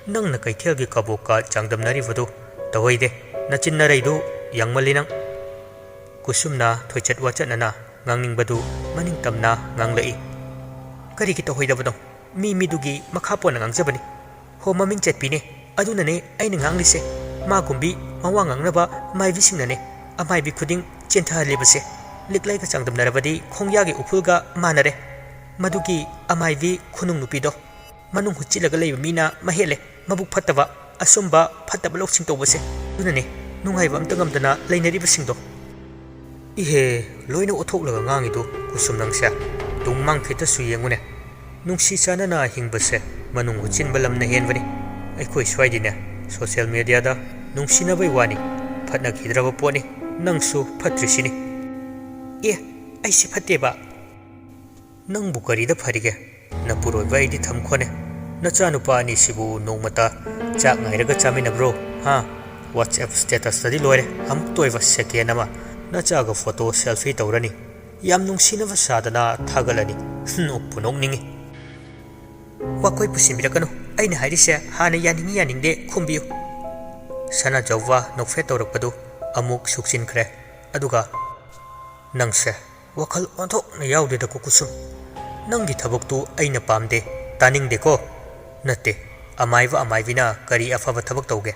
ꯅꯪꯅ ꯀꯩꯊꯦꯜꯒꯤ ꯀꯕꯣꯛꯀ ꯆꯥꯡꯗꯝꯅꯔꯤꯕꯗꯨ ꯇꯧꯍꯩꯗꯦ꯫ ꯅꯆꯤꯟ ꯅꯔꯩꯗꯨ ꯌꯥꯡꯃꯜꯂꯤ ꯅꯪ꯫ ꯀꯨꯁꯨꯝꯅ ꯊꯣꯏꯆꯠ ꯋꯥꯆꯠꯅꯅ ꯉꯥꯡꯅꯤꯡꯕꯗꯨ ꯃꯅꯤꯡ ꯇꯝꯅ ꯉꯥꯡꯂꯛꯏ꯫ ꯀꯔꯤꯒꯤ ꯇꯧꯍꯩꯗꯕꯅꯣ? ꯃꯤ ꯃꯤꯗꯨꯒꯤ ꯃꯈꯥ ꯄꯣꯟꯅ ꯉꯥꯡꯖꯕꯅꯤ꯫ ꯍꯣ, ꯃꯃꯤꯡ ꯆꯠꯄꯤꯅꯦ꯫ ꯑꯗꯨꯅꯅꯦ ꯑꯩꯅ ꯉꯥꯡꯂꯤꯁꯦ꯫ ꯃꯥꯒꯨꯝꯕꯤ ꯃꯋꯥ ꯉꯥꯡꯅꯕ ꯃꯥꯏꯕꯤꯁꯤꯡꯅꯅꯦ ꯑꯃꯥꯏꯕꯤ ꯈꯨꯗꯤꯡ ꯆꯦꯟꯊꯍꯜꯂꯤꯕꯁꯦ꯫ ꯂꯤꯛꯂꯩꯒ ꯆꯥꯡꯗꯝꯅꯔꯕꯗꯤ ꯈꯣꯡꯌꯥꯒꯤ ꯎꯐꯨꯜꯒ ꯃꯥꯟꯅꯔꯦ꯫ ꯃꯗꯨꯒꯤ ꯑꯃꯥꯏꯕꯤ ꯈꯨꯅꯨꯡ ꯅꯨꯄꯤꯗꯣ꯫ ꯃꯅꯨꯡ ꯍꯨꯠꯆꯤꯜꯂꯒ ꯂꯩꯕ ꯃꯤꯅ ꯃꯍꯦꯜꯂꯦ꯫ ꯃꯕꯨꯛ ꯐꯠꯇꯕ, ꯑꯆꯨꯝꯕ ꯐꯠꯇꯕ ꯂꯧꯁꯤꯡ ꯇꯧꯕꯁꯦ꯫ ꯑꯗꯨꯅꯅꯦ ꯅꯨꯡꯉꯥꯏꯕ ꯑꯝꯇ ꯉꯝꯗꯅ ꯂꯩꯅꯔꯤꯕꯁꯤꯡꯗꯣ꯫ ꯏꯍꯦ, ꯂꯣꯏꯅ ꯑꯣꯠꯊꯣꯛꯂꯒ ꯉꯥꯡꯉꯤꯗꯨ ꯀꯨꯁꯨꯝ ꯅꯪꯁꯦ꯫ ꯇꯨꯡ ꯃꯥꯡ ꯈꯤꯇꯁꯨ ꯌꯦꯡꯉꯨꯅꯦ꯫ ꯅꯨꯡꯁꯤ ꯆꯥꯟꯅꯅ ꯍꯤꯡꯕꯁꯦ ꯃꯅꯨꯡ ꯍꯨꯠꯆꯤꯟꯕ ꯂꯝꯅ ꯍꯦꯟꯕꯅꯤ꯫ ꯑꯩꯈꯣꯏ ꯁ꯭ꯋꯥꯏꯗꯤꯅꯦ, ꯁꯣꯁꯤꯌꯦꯜ ꯃꯦꯗꯤꯌꯥꯗ ꯅꯨꯡꯁꯤꯅꯕꯩ ꯋꯥꯅꯤ, ꯐꯠꯅꯈꯤꯗ꯭ꯔꯕ ꯄꯣꯠꯅꯤ꯫ ꯅꯪꯁꯨ ꯐꯠꯇ꯭ꯔꯤꯁꯤꯅꯤ꯫ ꯑꯦ, ꯑꯩꯁꯤ ꯐꯠꯇꯦꯕ? ꯅꯪꯕꯨ ꯀꯔꯤꯗ ꯐꯔꯤꯒꯦ? ꯅꯄꯨꯔꯣꯏꯕ ꯑꯩꯗꯤ ꯊꯝꯈꯣꯅꯦ꯫ ꯅꯆꯥꯅꯨꯄꯥ ꯑꯅꯤꯁꯤꯕꯨ ꯅꯣꯡꯃꯇ ꯆꯥꯛ ꯉꯥꯏꯔꯒ ꯆꯥꯃꯤꯟꯅꯕ꯭ꯔꯣ? ꯍꯥ? WhatsApp statusꯇꯗꯤ ꯂꯣꯏꯔꯦ꯫ ꯑꯃꯨꯛꯇ ꯑꯣꯏꯕ second ꯑꯃ ꯅꯆꯥꯒ photo selfie ꯇꯧꯔꯅꯤ꯫ ꯌꯥꯝ ꯅꯨꯡꯁꯤꯅꯕ ꯁꯥꯗꯅ ꯊꯥꯒꯠꯂꯅꯤ꯫ ꯅꯣꯛꯄꯨ ꯅꯣꯛꯅꯤꯡꯉꯤ꯫ ꯋꯥꯈꯣꯏ ꯄꯨꯁꯤꯟꯕꯤꯔꯛꯀꯅꯨ꯫ ꯑꯩꯅ ꯍꯥꯏꯔꯤꯁꯦ ꯍꯥꯟꯅ ꯌꯥꯅꯤꯡꯉꯤ ꯌꯥꯅꯤꯡꯗꯦ ꯈꯨꯝꯕꯤꯌꯨ꯫ ꯁꯅꯥꯖꯧꯕ ꯅꯣꯛꯐꯦꯠ ꯇꯧꯔꯛꯄꯗꯨ ꯑꯃꯨꯛ ꯁꯨꯛꯆꯤꯟꯈ꯭ꯔꯦ꯫ ꯑꯗꯨꯒ, ꯅꯪꯁꯦ ꯋꯥꯈꯜ ꯑꯣꯟꯊꯣꯛꯅ ꯌꯥꯎꯗꯦꯗꯀꯣ ꯀꯨꯁꯨꯝ꯫ ꯅꯪꯒꯤ ꯊꯕꯛꯇꯨ ꯑꯩꯅ ꯄꯥꯝꯗꯦ, ꯇꯥꯅꯤꯡꯗꯦꯀꯣ꯫ ꯅꯠꯇꯦ, ꯑꯃꯥꯏꯕ ꯑꯃꯥꯏꯕꯤꯅ ꯀꯔꯤ ꯑꯐꯕ ꯊꯕꯛ ꯇꯧꯒꯦ?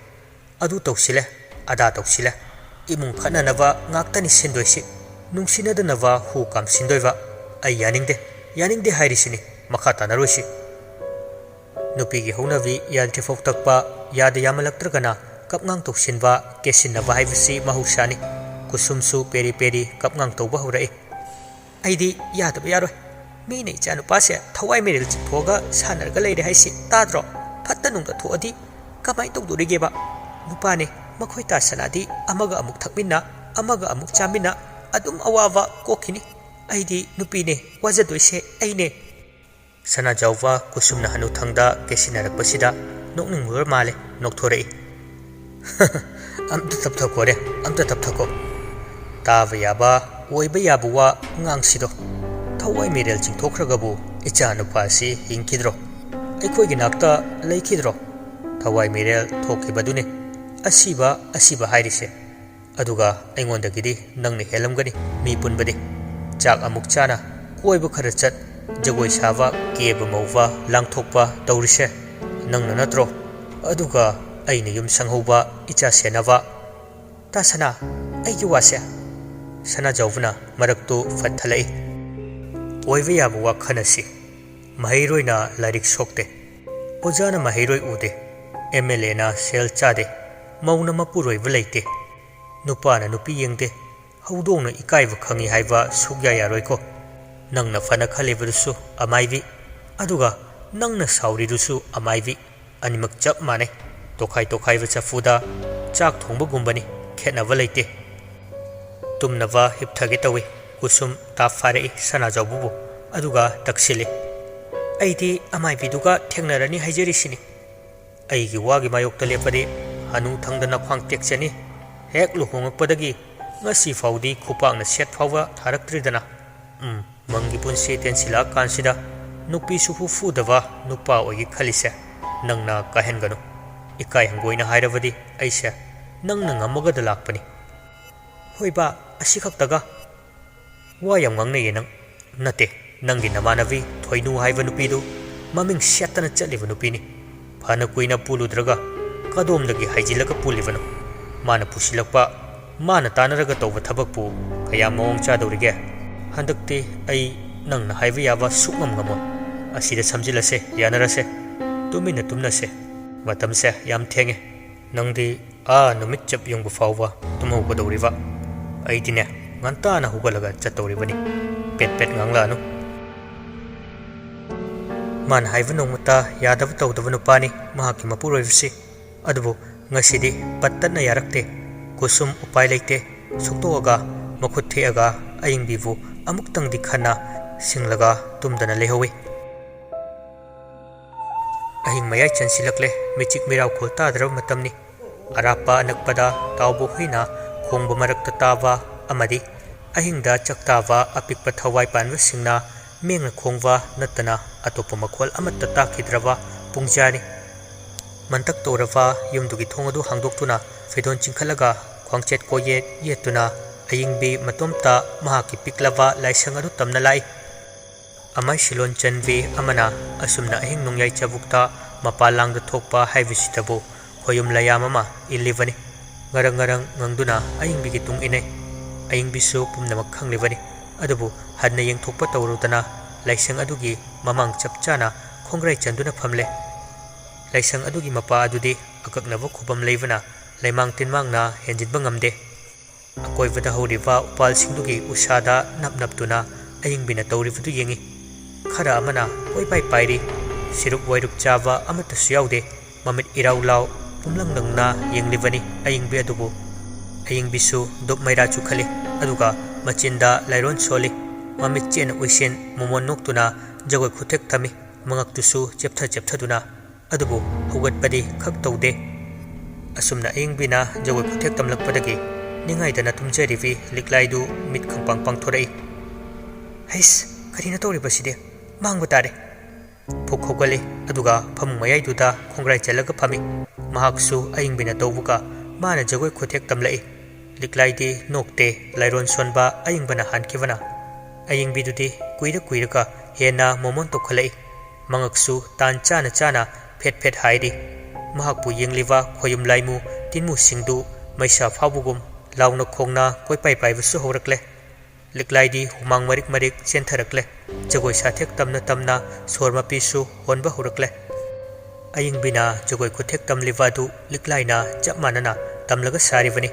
ꯑꯗꯨ ꯇꯧꯁꯤꯜꯂꯦ, ꯑꯗꯥ ꯇꯧꯁꯤꯜꯂꯦ꯫ ꯏꯃꯨꯡ ꯐꯠꯅꯅꯕ ꯉꯥꯛꯇꯅꯤ ꯁꯤꯟꯗꯣꯏꯁꯤ꯫ ꯅꯨꯡꯁꯤꯅꯗꯅꯕ ꯍꯨ ꯀꯥꯝꯁꯤꯟꯗꯣꯏꯕ꯫ ꯑꯩ ꯌꯥꯅꯤꯡꯗꯦ, ꯌꯥꯅꯤꯡꯗꯦ ꯍꯥꯏꯔꯤꯁꯤꯅꯤ꯫ ꯃꯈꯥ ꯇꯥꯅꯔꯣꯏꯁꯤ꯫ ꯅꯨꯄꯤꯒꯤ ꯍꯧꯅꯕꯤ ꯌꯥꯗ꯭ꯔꯤꯐꯥꯎ ꯇꯛꯄ, ꯌꯥꯗ ꯌꯥꯃꯜꯂꯛꯇ꯭ꯔꯒꯅ ꯀꯞꯉꯥꯡ ꯇꯧꯁꯤꯟꯕ, ꯀꯦꯁꯤꯟꯅꯕ ꯍꯥꯏꯕꯁꯤ ꯃꯍꯧꯁꯥꯅꯤ꯫ ꯀꯨꯁꯨꯝꯁꯨ ꯄꯦꯔꯤ ꯄꯦꯔꯤ ꯀꯞꯉꯥꯡ ꯇꯧꯕ ꯍꯧꯔꯛꯏ꯫ ꯑꯩꯗꯤ ꯌꯥꯗꯕ ꯌꯥꯔꯣꯏ꯫ ꯃꯤꯅ ꯏꯆꯥꯅꯨꯄꯥꯁꯦ ꯊꯋꯥꯏ ꯃꯤꯔꯦꯜ ꯆꯤꯡꯊꯣꯛꯑꯒ ꯁꯥꯟꯅꯔꯒ ꯂꯩꯔꯦ ꯍꯥꯏꯁꯤ ꯇꯥꯗ꯭ꯔꯣ? ꯐꯠꯇ ꯅꯨꯡꯗ ꯊꯣꯛꯑꯗꯤ ꯀꯃꯥꯏꯅ ꯇꯧꯗꯣꯔꯤꯒꯦꯕ? ꯅꯨꯄꯥꯅꯦ, ꯃꯈꯣꯏ ꯇꯥ ꯁꯅꯥꯗꯤ ꯑꯃꯒ ꯑꯃꯨꯛ ꯊꯛꯃꯤꯟꯅ, ꯑꯃꯒ ꯑꯃꯨꯛ ꯆꯥꯃꯤꯟꯅ, ꯑꯗꯨꯝ ꯑꯋꯥꯕ ꯀꯣꯛꯈꯤꯅꯤ꯫ ꯑꯩꯗꯤ ꯅꯨꯄꯤꯅꯦ, ꯋꯥꯖꯗꯣꯏꯁꯦ ꯑꯩꯅꯦ꯫ ꯁꯅꯥꯖꯥꯎꯕ ꯀꯨꯁꯨꯝꯅ ꯍꯅꯨꯊꯪꯗ ꯀꯦꯁꯤꯟꯅꯔꯛꯄꯁꯤꯗ ꯅꯣꯛꯅꯤꯡꯕ ꯃꯥꯜꯂꯦ, ꯅꯣꯛꯊꯣꯔꯛꯏ꯫ "ꯑꯝꯇ ꯇꯞꯊꯈꯣꯔꯦ, ꯑꯝꯇ ꯇꯞꯊꯈꯣ꯫ ꯇꯥꯕ ꯌꯥꯕ, ꯑꯣꯏꯕ ꯌꯥꯕ ꯋꯥ ꯉꯥꯡꯁꯤꯗꯣ꯫ ꯊꯋꯥꯏ ꯃꯤꯔꯦꯜ ꯆꯤꯡꯊꯣꯛꯈ꯭ꯔꯒꯕꯨ ꯏꯆꯥ ꯅꯨꯄꯥꯁꯤ ꯍꯤꯡꯈꯤꯗ꯭ꯔꯣ? ꯑꯩꯈꯣꯏꯒꯤ ꯅꯥꯛꯇ ꯂꯩꯈꯤꯗ꯭ꯔꯣ? ꯊꯋꯥꯏ ꯃꯤꯔꯦꯜ ꯊꯣꯛꯈꯤꯕꯗꯨꯅꯤ ꯑꯁꯤꯕ, ꯑꯁꯤꯕ ꯍꯥꯏꯔꯤꯁꯦ꯫ ꯑꯗꯨꯒ ꯑꯩꯉꯣꯟꯗꯒꯤꯗꯤ ꯅꯪꯅ ꯍꯦꯜꯂꯝꯒꯅꯤ ꯃꯤ ꯄꯨꯟꯕꯗꯤ꯫ ꯆꯥꯛ ꯑꯃꯨꯛ ꯆꯥꯅ, ꯀꯣꯏꯕ ꯈꯔ ꯆꯠ, ꯖꯒꯣꯏ ꯁꯥꯕ, ꯀꯦꯕ ꯃꯧꯕ, ꯂꯥꯡꯊꯣꯛꯄ ꯇꯧꯔꯤꯁꯦ ꯅꯪꯅ ꯅꯠꯇ꯭ꯔꯣ? ꯑꯗꯨꯒ ꯑꯩꯅ ꯌꯨꯝ ꯁꯪꯍꯧꯕ, ꯏꯆꯥ ꯁꯦꯟꯅꯕ꯫ ꯇꯥ ꯁꯅꯥ, ꯑꯩꯒꯤ ꯋꯥꯁꯦ꯫" ꯁꯅꯥꯖꯥꯎꯕꯅ ꯃꯔꯛꯇꯨ ꯐꯠꯊꯜꯂꯛꯏ꯫ "ꯑꯣꯏꯕ ꯌꯥꯕ ꯋꯥ ꯈꯟꯅꯁꯤ꯫ ꯃꯍꯩꯔꯣꯏꯅ ꯂꯥꯏꯔꯤꯛ ꯁꯣꯛꯇꯦ꯫ ꯑꯣꯖꯥꯅ ꯃꯍꯩꯔꯣꯏ ꯎꯗꯦ꯫ ꯑꯦꯝ ꯑꯦꯜ ꯑꯦꯅ ꯁꯦꯜ ꯆꯥꯗꯦ꯫ ꯃꯧꯅ ꯃꯄꯨꯔꯣꯏꯕ ꯂꯩꯇꯦ꯫ ꯅꯨꯄꯥꯅ ꯅꯨꯄꯤ ꯌꯦꯡꯗꯦ꯫ ꯍꯧꯗꯣꯡꯅ ꯏꯀꯥꯏꯕ ꯈꯪꯉꯤ ꯍꯥꯏꯕ ꯁꯨꯛꯌꯥ ꯌꯥꯔꯣꯏꯀꯣ꯫ ꯅꯪꯅ ꯐꯅ ꯈꯜꯂꯤꯕꯗꯨꯁꯨ ꯑꯃꯥꯏꯕꯤ, ꯑꯗꯨꯒ ꯅꯪꯅ ꯁꯥꯎꯔꯤꯗꯨꯁꯨ ꯑꯃꯥꯏꯕꯤ꯫ ꯑꯅꯤꯃꯛ ꯆꯞ ꯃꯥꯟꯅꯩ꯫ ꯇꯣꯈꯥꯏ ꯇꯣꯈꯥꯏꯕ ꯆꯐꯨꯗ ꯆꯥꯛ ꯊꯣꯡꯕꯒꯨꯝꯕꯅꯤ, ꯈꯦꯠꯅꯕ ꯂꯩꯇꯦ꯫" ꯇꯨꯝꯅꯕ ꯍꯤꯞꯊꯒꯦ ꯇꯧꯏ꯫ ꯀꯨꯁꯨꯝ ꯇꯥꯞ ꯐꯥꯔꯛꯏ ꯁꯅꯥꯖꯥꯎꯕꯕꯨ, ꯑꯗꯨꯒ ꯇꯛꯁꯤꯜꯂꯤ꯫ "ꯑꯩꯗꯤ ꯑꯃꯥꯏꯕꯤꯗꯨꯒ ꯊꯦꯡꯅꯔꯅꯤ ꯍꯥꯏꯖꯔꯤꯁꯤꯅꯤ꯫ ꯑꯩꯒꯤ ꯋꯥꯒꯤ ꯃꯥꯌꯣꯛꯇ ꯂꯦꯞꯄꯗꯤ ꯍꯅꯨ ꯊꯪꯗꯅ ꯈ꯭ꯋꯥꯡ ꯇꯦꯛꯆꯅꯤ꯫ ꯍꯦꯛ ꯂꯨꯍꯣꯡꯉꯛꯄꯗꯒꯤ ꯉꯁꯤ ꯐꯥꯎꯗꯤ ꯈꯨꯄꯥꯛꯅ ꯁꯦꯠ ꯐꯥꯎꯕ ꯊꯥꯔꯛꯇ꯭ꯔꯤꯗꯅ꯫ ꯎꯝ, ꯃꯪꯒꯤ ꯄꯨꯟꯁꯤ ꯇꯦꯟꯁꯤꯜꯂꯛꯑꯀꯥꯟꯁꯤꯗ ꯅꯨꯄꯤꯁꯨ ꯍꯨ ꯐꯨꯗꯕ ꯅꯨꯄꯥ ꯑꯣꯏꯒꯦ ꯈꯜꯂꯤꯁꯦ ꯅꯪꯅ ꯀꯥꯏꯍꯟꯒꯅꯨ꯫ ꯏꯀꯥꯏ ꯍꯪꯒꯣꯏꯅ ꯍꯥꯏꯔꯕꯗꯤ ꯑꯩꯁꯦ ꯅꯪꯅ ꯉꯝꯃꯒꯗ ꯂꯥꯛꯄꯅꯤ꯫" "ꯍꯣꯏ ꯕꯥ, ꯑꯁꯤ ꯈꯛꯇꯒ?" "ꯋꯥ ꯌꯥꯝ ꯉꯥꯡꯅꯩꯌꯦ ꯅꯪ꯫ ꯅꯠꯇꯦ, ꯅꯪꯒꯤ ꯅꯃꯥꯟꯅꯕꯤ ꯊꯣꯏꯅꯨ ꯍꯥꯏꯕ ꯅꯨꯄꯤꯗꯨ ꯃꯃꯤꯡ ꯁꯦꯠꯇꯅ ꯆꯠꯂꯤꯕ ꯅꯨꯄꯤꯅꯤ꯫ ꯐꯅ ꯀꯨꯏꯅ ꯄꯨꯜꯂꯨꯗ꯭ꯔꯒ ꯀꯗꯣꯝꯗꯒꯤ ꯍꯥꯏꯖꯤꯜꯂꯒ ꯄꯨꯜꯂꯤꯕꯅꯣ? ꯃꯥꯅ ꯄꯨꯁꯤꯜꯂꯛꯄ, ꯃꯥꯅ ꯇꯥꯟꯅꯔꯒ ꯇꯧꯕ ꯊꯕꯛꯄꯨ ꯀꯌꯥꯝ ꯃꯑꯣꯡ ꯆꯥꯗꯧꯔꯤꯒꯦ? ꯍꯟꯗꯛꯇꯤ ꯑꯩ ꯅꯪꯅ ꯍꯥꯏꯕ ꯌꯥꯕ ꯁꯨꯛꯉꯝ ꯉꯝꯃꯣꯏ꯫ ꯑꯁꯤꯗ ꯁꯝꯖꯤꯜꯂꯁꯦ, ꯌꯥꯅꯔꯁꯦ꯫ ꯇꯨꯃꯤꯟꯅ ꯇꯨꯝꯅꯁꯦ꯫ ꯃꯇꯝꯁꯦ ꯌꯥꯝ ꯊꯦꯡꯉꯦ꯫ ꯅꯪꯗꯤ ꯑꯥ ꯅꯨꯃꯤꯠ ꯆꯞ ꯌꯨꯡꯕ ꯐꯥꯎꯕ ꯇꯨꯝꯍꯧꯒꯗꯧꯔꯤꯕ꯫ ꯑꯩꯗꯤꯅꯦ, ꯉꯟꯇꯥꯅ ꯍꯧꯒꯠꯂꯒ ꯆꯠꯇꯧꯔꯤꯕꯅꯤ꯫ ꯄꯦꯠ ꯄꯦꯠ ꯉꯥꯡꯂꯛꯑꯅꯨ꯫ ꯃꯥꯅ ꯍꯥꯏꯕ ꯅꯣꯡꯃꯇ ꯌꯥꯗꯕ ꯇꯧꯗꯕ ꯅꯨꯄꯥꯅꯤ ꯃꯍꯥꯛꯀꯤ ꯃꯄꯨꯔꯣꯏꯕꯁꯤ꯫ ꯑꯗꯨꯕꯨ ꯉꯁꯤꯗꯤ ꯄꯠ ꯇꯠꯅ ꯌꯥꯔꯛꯇꯦ꯫ ꯀꯨꯁꯨꯝ ꯎꯄꯥꯏ ꯂꯩꯇꯦ꯫ ꯁꯨꯛꯇꯣꯛꯑꯒ ꯃꯈꯨꯠ ꯊꯦꯛꯑꯒ ꯑꯌꯤꯡꯕꯤꯕꯨ ꯑꯃꯨꯛꯇꯪꯗꯤ ꯈꯟꯅ ꯁꯤꯡꯂꯒ ꯇꯨꯝꯗꯅ ꯂꯩꯍꯧꯏ꯫ ꯑꯍꯤꯡ ꯃꯌꯥꯏ ꯆꯟꯁꯤꯜꯂꯛꯂꯦ꯫ ꯃꯤꯆꯤꯛ ꯃꯤꯔꯥꯎꯈꯣꯜ ꯇꯥꯗ꯭ꯔꯕ ꯃꯇꯝꯅꯤ꯫ ꯑꯔꯥꯞꯄ ꯑꯅꯛꯄꯗ ꯇꯥꯎꯕ ꯍꯨꯏꯅ ꯈꯣꯡꯕ ꯃꯔꯛꯇ ꯇꯥꯕ ꯑꯃꯗꯤ ꯑꯍꯤꯡꯗ ꯆꯥꯛꯇꯥꯕ ꯑꯄꯤꯛꯄ ꯊꯋꯥꯏ ꯄꯥꯟꯕꯁꯤꯡꯅ ꯃꯦꯡꯅ ꯈꯣꯡꯕ ꯅꯠꯇꯅ ꯑꯇꯣꯞꯄ ꯃꯈꯣꯜ ꯑꯃꯠꯇ ꯇꯥꯈꯤꯗ꯭ꯔꯕ ꯄꯨꯡꯖꯥꯅꯤ꯫ ꯃꯟꯇꯛ ꯇꯧꯔꯕ ꯌꯨꯝꯗꯨꯒꯤ ꯊꯣꯡ ꯑꯗꯨ ꯍꯥꯡꯗꯣꯛꯇꯨꯅ ꯐꯤꯗꯣꯟ ꯆꯤꯡꯈꯠꯂꯒ ꯈ꯭ꯋꯥꯡꯆꯦꯠ ꯀꯣꯌꯦꯠ ꯌꯦꯠꯇꯨꯅ ꯑꯌꯤꯡꯕꯤ ꯃꯇꯣꯝꯇ ꯃꯍꯥꯛꯀꯤ ꯄꯤꯛꯂꯕ ꯂꯥꯏꯁꯪ ꯑꯗꯨ ꯇꯝꯅ ꯂꯥꯛꯏ꯫ ꯑꯃꯥꯏ ꯁꯤꯂꯣꯟ ꯆꯟꯕꯤ ꯑꯃꯅ ꯑꯁꯨꯝꯅ ꯑꯍꯤꯡ ꯅꯣꯡꯌꯥꯏ ꯆꯕꯨꯛꯇ ꯃꯄꯥꯟ ꯂꯥꯡꯗ ꯊꯣꯛꯄ ꯍꯥꯏꯕꯁꯤꯗꯕꯨ ꯈꯣꯌꯨꯝ ꯂꯌꯥꯝ ꯑꯃ ꯏꯜꯂꯤꯕꯅꯤ꯫ ꯉꯔꯪ ꯉꯔꯪ ꯉꯪꯗꯨꯅ ꯑꯌꯤꯡꯕꯤꯒꯤ ꯇꯨꯡ ꯏꯟꯅꯩ꯫ ꯑꯌꯤꯡꯕꯤꯁꯨ ꯄꯨꯝꯅꯃꯛ ꯈꯪꯂꯤꯕꯅꯤ꯫ ꯑꯗꯨꯕꯨ ꯍꯟꯅ ꯌꯦꯡꯊꯣꯛꯄ ꯇꯧꯔꯨꯗꯅ ꯂꯥꯏꯁꯪ ꯑꯗꯨꯒꯤ ꯃꯃꯥꯡ ꯆꯞ ꯆꯥꯅ ꯈꯣꯡꯒ꯭ꯔꯥꯏ ꯆꯟꯗꯨꯅ ꯐꯝꯂꯦ꯫ ꯂꯥꯏꯁꯪ ꯑꯗꯨꯒꯤ ꯃꯄꯥ ꯑꯗꯨꯗꯤ ꯑꯀꯛꯅꯕ ꯈꯨꯕꯝ ꯂꯩꯕꯅ ꯂꯩꯃꯥꯡ ꯇꯤꯟꯃꯥꯡꯅ ꯍꯦꯟꯖꯤꯟꯕ ꯉꯝꯗꯦ꯫ ꯑꯀꯣꯏꯕꯗ ꯍꯧꯔꯤꯕ ꯎꯄꯥꯜꯁꯤꯡꯗꯨꯒꯤ ꯎꯁꯥꯗ ꯅꯞ ꯅꯞꯇꯨꯅ ꯑꯌꯤꯡꯕꯤꯅ ꯇꯧꯔꯤꯕꯗꯨ ꯌꯦꯡꯏ꯫ ꯈꯔ ꯑꯃꯅ ꯀꯣꯏꯄꯥꯏ ꯄꯥꯏꯔꯤ꯫ ꯁꯤꯔꯨꯛ ꯋꯥꯏꯔꯨꯛ ꯆꯥꯕ ꯑꯃꯠꯇꯁꯨ ꯌꯥꯎꯗꯦ꯫ ꯃꯃꯤꯠ ꯏꯔꯥꯎ ꯂꯥꯎ ꯄꯨꯝꯂꯪ ꯂꯪꯅ ꯌꯦꯡꯂꯤꯕꯅꯤ ꯑꯌꯤꯡꯕꯤ ꯑꯗꯨꯕꯨ꯫ ꯑꯌꯤꯡꯕꯤꯁꯨ ꯗꯨꯞ ꯃꯩꯔꯥ ꯆꯨꯈꯠꯂꯤ꯫ ꯑꯗꯨꯒ ꯃꯆꯤꯟꯗ ꯂꯥꯏꯔꯣꯟ ꯁꯣꯜꯂꯤ꯫ ꯃꯃꯤꯠ ꯆꯦꯠꯅ ꯎꯏꯁꯤꯟ ꯃꯣꯃꯣꯟ ꯅꯣꯛꯇꯨꯅ ꯖꯒꯣꯏ ꯈꯨꯊꯦꯛ ꯊꯝꯃꯤ꯫ ꯃꯉꯛꯇꯨꯁꯨ ꯆꯦꯞꯊ ꯆꯦꯞꯊꯗꯨꯅ꯫ ꯑꯗꯨꯕꯨ ꯍꯧꯒꯠꯄꯗꯤ ꯈꯛ ꯇꯧꯗꯦ꯫ ꯑꯁꯨꯝꯅ ꯑꯌꯤꯡꯕꯤꯅ ꯖꯒꯣꯏ ꯈꯨꯊꯦꯛ ꯇꯝꯂꯛꯄꯗꯒꯤ ꯅꯤꯡꯉꯥꯏꯗꯅ ꯇꯨꯝꯖꯔꯤꯕꯤ ꯂꯤꯛꯂꯥꯏꯗꯨ ꯃꯤꯠ ꯈꯪꯄꯥꯡ ꯄꯥꯡꯊꯣꯔꯛꯏ꯫ "ꯍꯩꯁ, ꯀꯔꯤꯅꯣ ꯇꯧꯔꯤꯕꯁꯤꯗꯤ? ꯃꯥꯡꯕ ꯇꯥꯔꯦ!" ꯐꯨꯛ ꯍꯧꯒꯠꯂꯤ, ꯑꯗꯨꯒ ꯐꯃꯨꯡ ꯃꯌꯥꯏꯗꯨꯗ ꯈꯣꯡꯒ꯭ꯔꯥꯏ ꯆꯜꯂꯒ ꯐꯝꯃꯤ꯫ ꯃꯍꯥꯛꯁꯨ ꯑꯌꯤꯡꯕꯤꯅ ꯇꯧꯕꯒ ꯃꯥꯅ ꯖꯒꯣꯏ ꯈꯨꯊꯦꯛ ꯇꯝꯂꯛꯏ꯫ ꯂꯤꯛꯂꯥꯏꯗꯤ ꯅꯣꯛꯇꯦ, ꯂꯥꯏꯔꯣꯟ ꯁꯣꯟꯕ ꯑꯌꯤꯡꯕꯅ ꯍꯥꯟꯈꯤꯕꯅ꯫ ꯑꯌꯤꯡꯕꯤꯗꯨꯗꯤ ꯀꯨꯏꯔ ꯀꯨꯏꯔꯒ ꯍꯦꯟꯅ ꯃꯣꯃꯣꯟ ꯇꯧꯈꯠꯂꯛꯏ꯫ ꯃꯉꯛꯁꯨ ꯇꯥꯟ ꯆꯥꯅ ꯆꯥꯅ ꯐꯦꯠ ꯐꯦꯠ ꯍꯥꯏꯔꯤ꯫ ꯃꯍꯥꯛꯄꯨ ꯌꯦꯡꯂꯤꯕ ꯈꯣꯌꯨꯝ ꯂꯥꯏꯃꯨ ꯇꯤꯟꯃꯨꯁꯤꯡꯗꯨ ꯃꯩꯁꯥ ꯐꯥꯎꯕꯒꯨꯝ ꯂꯥꯎꯅ ꯈꯣꯡꯅ ꯀꯣꯏꯄꯥꯏ ꯄꯥꯏꯕꯁꯨ ꯍꯧꯔꯛꯂꯦ꯫ ꯂꯤꯛꯂꯥꯏꯗꯤ ꯍꯨꯃꯥꯡ ꯃꯔꯤꯛ ꯃꯔꯤꯛ ꯆꯦꯟꯊꯔꯛꯂꯦ꯫ ꯖꯒꯣꯏ ꯁꯥꯊꯦꯛ ꯇꯝꯅ ꯇꯝꯅ ꯁꯣꯔ ꯃꯄꯤꯁꯨ ꯍꯣꯟꯕ ꯍꯧꯔꯛꯂꯦ꯫ ꯑꯌꯤꯡꯕꯤꯅ ꯖꯒꯣꯏ ꯈꯨꯊꯦꯛ ꯇꯝꯂꯤꯕ ꯑꯗꯨ ꯂꯤꯛꯂꯥꯏꯅ ꯆꯞ ꯃꯥꯟꯅꯅ ꯇꯝꯂꯒ ꯁꯥꯔꯤꯕꯅꯤ꯫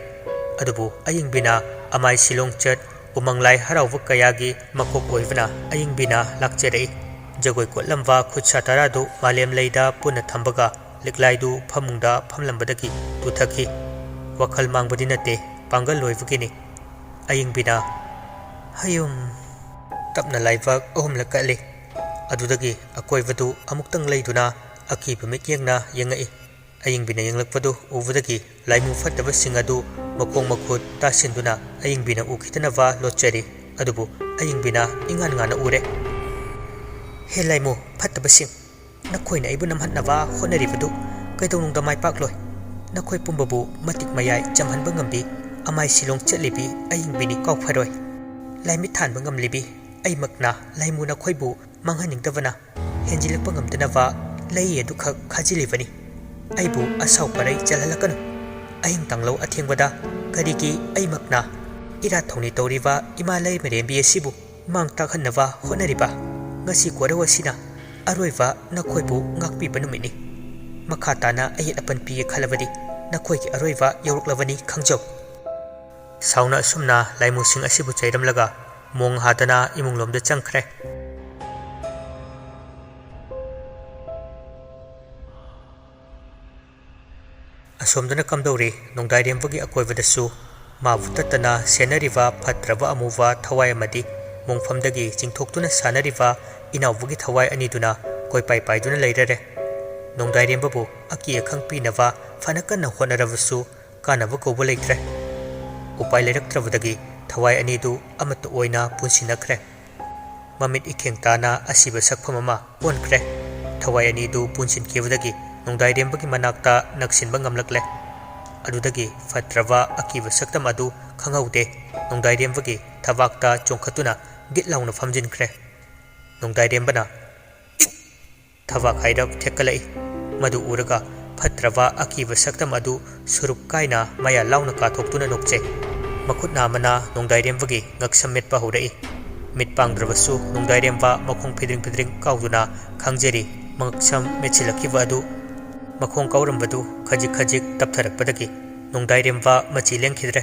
ꯑꯗꯨꯕꯨ ꯑꯌꯤꯡꯕꯤꯅ ꯑꯃꯥꯏ ꯁꯤꯂꯣꯡ ꯆꯠ, ꯎꯃꯪ ꯂꯥꯏ ꯍꯔꯥꯎꯕ ꯀꯌꯥꯒꯤ ꯃꯀꯣꯛ ꯑꯣꯏꯕꯅ ꯑꯌꯤꯡꯕꯤꯅ ꯂꯥꯛꯆꯔꯛꯏ꯫ ꯖꯒꯣꯏ ꯀꯣꯠꯂꯝꯕ ꯈꯨꯠꯁꯥ ꯇꯔꯥꯗꯨ ꯃꯥꯂꯦꯝ ꯂꯩꯗ ꯄꯨꯟꯅ ꯊꯝꯕꯒ ꯂꯤꯛꯂꯥꯏꯗꯨ ꯐꯃꯨꯡꯗ ꯐꯝꯂꯝꯕꯗꯒꯤ ꯇꯨꯊꯈꯤ꯫ ꯋꯥꯈꯜ ꯃꯥꯡꯕꯗꯤ ꯅꯠꯇꯦ, ꯄꯥꯡꯒꯜ ꯂꯣꯏꯕꯒꯤꯅꯤ꯫ ꯑꯌꯤꯡꯕꯤꯅ ꯍꯌꯨꯝ ꯇꯞꯅ ꯂꯥꯏꯕꯛ ꯑꯍꯨꯝꯂꯛ ꯀꯠꯂꯤ꯫ ꯑꯗꯨꯗꯒꯤ ꯑꯀꯣꯏꯕꯗꯨ ꯑꯃꯨꯛꯇꯪ ꯂꯩꯗꯨꯅ ꯑꯀꯤꯕ ꯃꯤꯠꯌꯦꯡꯅ ꯌꯦꯡꯉꯛꯏ꯫ ꯑꯌꯤꯡꯕꯤꯅ ꯌꯦꯡꯂꯛꯄꯗꯨ ꯎꯕꯗꯒꯤ ꯂꯥꯏꯃꯨ ꯐꯠꯇꯕꯁꯤꯡ ꯑꯗꯨ ꯃꯈꯣꯡ ꯃꯈꯨꯠ ꯇꯥꯁꯤꯟꯗꯨꯅ ꯑꯌꯤꯡꯕꯤꯅ ꯎꯈꯤꯗꯅꯕ ꯂꯣꯠꯆꯔꯤ꯫ ꯑꯗꯨꯕꯨ ꯑꯌꯤꯡꯕꯤꯅ ꯏꯉꯥꯟ ꯉꯥꯟꯅ ꯎꯔꯦ꯫ "ꯍꯦ ꯂꯥꯏꯃꯨ ꯐꯠꯇꯕꯁꯤꯡ, ꯅꯈꯣꯏꯅ ꯑꯩꯕꯨ ꯅꯝꯍꯠꯅꯕ ꯍꯣꯠꯅꯔꯤꯕꯗꯨ ꯀꯩꯗꯧꯅꯨꯡꯗ ꯃꯥꯏ ꯄꯥꯛꯂꯣꯏ꯫ ꯅꯈꯣꯏ ꯄꯨꯝꯕꯕꯨ ꯃꯇꯤꯛ ꯃꯌꯥꯏ ꯆꯝꯍꯟꯕ ꯉꯝꯕꯤ ꯑꯃꯥꯏ ꯁꯤꯂꯣꯡ ꯆꯠꯂꯤꯕꯤ ꯑꯌꯤꯡꯕꯤꯅꯤ ꯀꯥꯎꯐꯔꯣꯏ꯫ ꯂꯥꯏꯃꯤꯠ ꯊꯥꯟꯕ ꯉꯝꯂꯤꯕꯤ ꯑꯩꯃꯛꯅ ꯂꯥꯏꯃꯨ ꯅꯈꯣꯏꯕꯨ ꯃꯥꯡꯍꯟꯅꯤꯡꯗꯕꯅ ꯍꯦꯟꯖꯤꯜꯂꯛꯄ ꯉꯝꯗꯅꯕ ꯂꯩ ꯑꯗꯨꯈꯛ ꯈꯥꯖꯤꯜꯂꯤꯕꯅꯤ꯫ ꯑꯩꯕꯨ ꯑꯁꯥꯎ ꯄꯔꯩ ꯆꯜꯍꯜꯂꯛꯀꯅꯨ꯫ ꯑꯍꯤꯡ ꯇꯥꯡꯂꯧ ꯑꯊꯦꯡꯕꯗ ꯀꯔꯤꯒꯤ ꯑꯩꯃꯛꯅ ꯏꯔꯥꯠ ꯊꯧꯅꯤ ꯇꯧꯔꯤꯕ ꯏꯃꯥ ꯂꯩꯃꯔꯦꯝꯕꯤ ꯑꯁꯤꯕꯨ ꯃꯥꯡ ꯇꯥꯛꯍꯟꯅꯕ ꯍꯣꯠꯅꯔꯤꯕ? ꯉꯁꯤ ꯀꯣꯔꯧ ꯑꯁꯤꯅ ꯑꯔꯣꯏꯕ ꯅꯈꯣꯏꯕꯨ ꯉꯥꯛꯄꯤꯕ ꯅꯨꯃꯤꯠꯅꯤ꯫ ꯃꯈꯥ ꯇꯥꯅ ꯑꯌꯦꯠ ꯑꯄꯟ ꯄꯤꯒꯦ ꯈꯜꯂꯕꯗꯤ ꯅꯈꯣꯏꯒꯤ ꯑꯔꯣꯏꯕ ꯌꯧꯔꯛꯂꯕꯅꯤ ꯈꯪꯖꯧ꯫" ꯁꯥꯎꯅ ꯑꯁꯨꯝꯅ ꯂꯥꯏꯃꯨꯁꯤꯡ ꯑꯁꯤꯕꯨ ꯆꯩꯔꯝꯂꯒ ꯃꯣꯡ ꯍꯥꯗꯅ ꯏꯃꯨꯡꯂꯣꯝꯗ ꯆꯪꯈ꯭ꯔꯦ꯫ ꯑꯁꯣꯝꯗꯅ ꯀꯝꯗꯧꯔꯤ? ꯅꯣꯡꯗꯥꯏꯔꯦꯝꯕꯒꯤ ꯑꯀꯣꯏꯕꯗꯁꯨ ꯃꯥꯕꯨ ꯇꯠꯇꯅ ꯁꯦꯟꯅꯔꯤꯕ ꯐꯠꯇ꯭ꯔꯕ ꯑꯃꯨꯕ ꯊꯋꯥꯏ ꯑꯃꯗꯤ ꯃꯣꯡꯐꯝꯗꯒꯤ ꯆꯤꯡꯊꯣꯛꯇꯨꯅ ꯁꯥꯟꯅꯔꯤꯕ ꯏꯅꯥꯎꯕꯒꯤ ꯊꯋꯥꯏ ꯑꯅꯤꯗꯨꯅ ꯀꯣꯏꯄꯥꯏ ꯄꯥꯏꯗꯨꯅ ꯂꯩꯔꯔꯦ꯫ ꯅꯣꯡꯗꯥꯏꯔꯦꯝꯕꯕꯨ ꯑꯀꯤ ꯑꯈꯪ ꯄꯤꯅꯕ ꯐꯅ ꯀꯟꯅ ꯍꯣꯠꯅꯔꯕꯁꯨ ꯀꯥꯟꯅꯕ ꯀꯧꯕ ꯂꯩꯇ꯭ꯔꯦ꯫ ꯎꯄꯥꯏ ꯂꯩꯔꯛꯇ꯭ꯔꯕꯗꯒꯤ ꯊꯋꯥꯏ ꯑꯅꯤꯗꯨ ꯑꯃꯠꯇ ꯑꯣꯏꯅ ꯄꯨꯟꯁꯤꯟꯅꯈ꯭ꯔꯦ꯫ ꯃꯃꯤꯠ ꯏꯈꯦꯡ ꯇꯥꯅ ꯑꯁꯤꯕ ꯁꯛꯐꯝ ꯑꯃ ꯑꯣꯟꯈ꯭ꯔꯦ꯫ ꯊꯋꯥꯏ ꯑꯅꯤꯗꯨ ꯄꯨꯟꯁꯤꯟꯈꯤꯕꯗꯒꯤ ꯅꯣꯡꯗꯥꯏꯔꯦꯝꯕꯒꯤ ꯃꯅꯥꯛꯇ ꯅꯛꯁꯤꯟꯕ ꯉꯝꯂꯛꯂꯦ꯫ ꯑꯗꯨꯗꯒꯤ ꯐꯠꯇ꯭ꯔꯕ ꯑꯀꯤꯕ ꯁꯛꯇꯝ ꯑꯗꯨ ꯈꯪꯍꯧꯗꯦ꯫ ꯅꯣꯡꯗꯥꯏꯔꯦꯝꯕꯒꯤ ꯊꯕꯥꯛꯇ ꯆꯣꯡꯈꯠꯇꯨꯅ ꯒꯤꯠ ꯂꯥꯎꯅ ꯐꯝꯖꯤꯟꯈ꯭ꯔꯦ꯫ ꯅꯣꯡꯗꯥꯏꯔꯦꯝꯕꯅ ꯊꯕꯥꯛ ꯍꯥꯏꯔꯞ ꯊꯦꯛꯀꯠꯂꯛꯏ꯫ ꯃꯗꯨ ꯎꯔꯒ ꯐꯠꯇ꯭ꯔꯕ ꯑꯀꯤꯕ ꯁꯛꯇꯝ ꯑꯗꯨ ꯁꯨꯔꯨꯞ ꯀꯥꯏꯅ ꯃꯌꯥ ꯂꯥꯎꯅ ꯀꯥꯊꯣꯛꯇꯨꯅ ꯅꯣꯛꯆꯩ꯫ ꯃꯈꯨꯠ ꯅꯥꯝꯃꯅ ꯅꯣꯡꯗꯥꯏꯔꯦꯝꯕꯒꯤ ꯉꯛꯁꯝ ꯃꯦꯠꯄ ꯍꯧꯔꯛꯏ꯫ ꯃꯤꯠ ꯄꯥꯡꯗ꯭ꯔꯕꯁꯨ ꯅꯣꯡꯗꯥꯏꯔꯦꯝꯕ ꯃꯈꯣꯡ ꯐꯤꯗ꯭ꯔꯤꯡ ꯐꯤꯗ꯭ꯔꯤꯡ ꯀꯥꯎꯗꯨꯅ ꯈꯪꯖꯔꯤ꯫ ꯃꯉꯛꯁꯝ ꯃꯦꯠꯁꯤꯜꯂꯛꯈꯤꯕ ꯑꯗꯨ, ꯃꯈꯣꯡ ꯀꯥꯎꯔꯝꯕꯗꯨ ꯈꯖꯤꯛ ꯈꯖꯤꯛ ꯇꯞꯊꯔꯛꯄꯗꯒꯤ ꯅꯣꯡꯗꯥꯏꯔꯦꯝꯕ ꯃꯆꯤ ꯂꯦꯡꯈꯤꯗ꯭ꯔꯦ꯫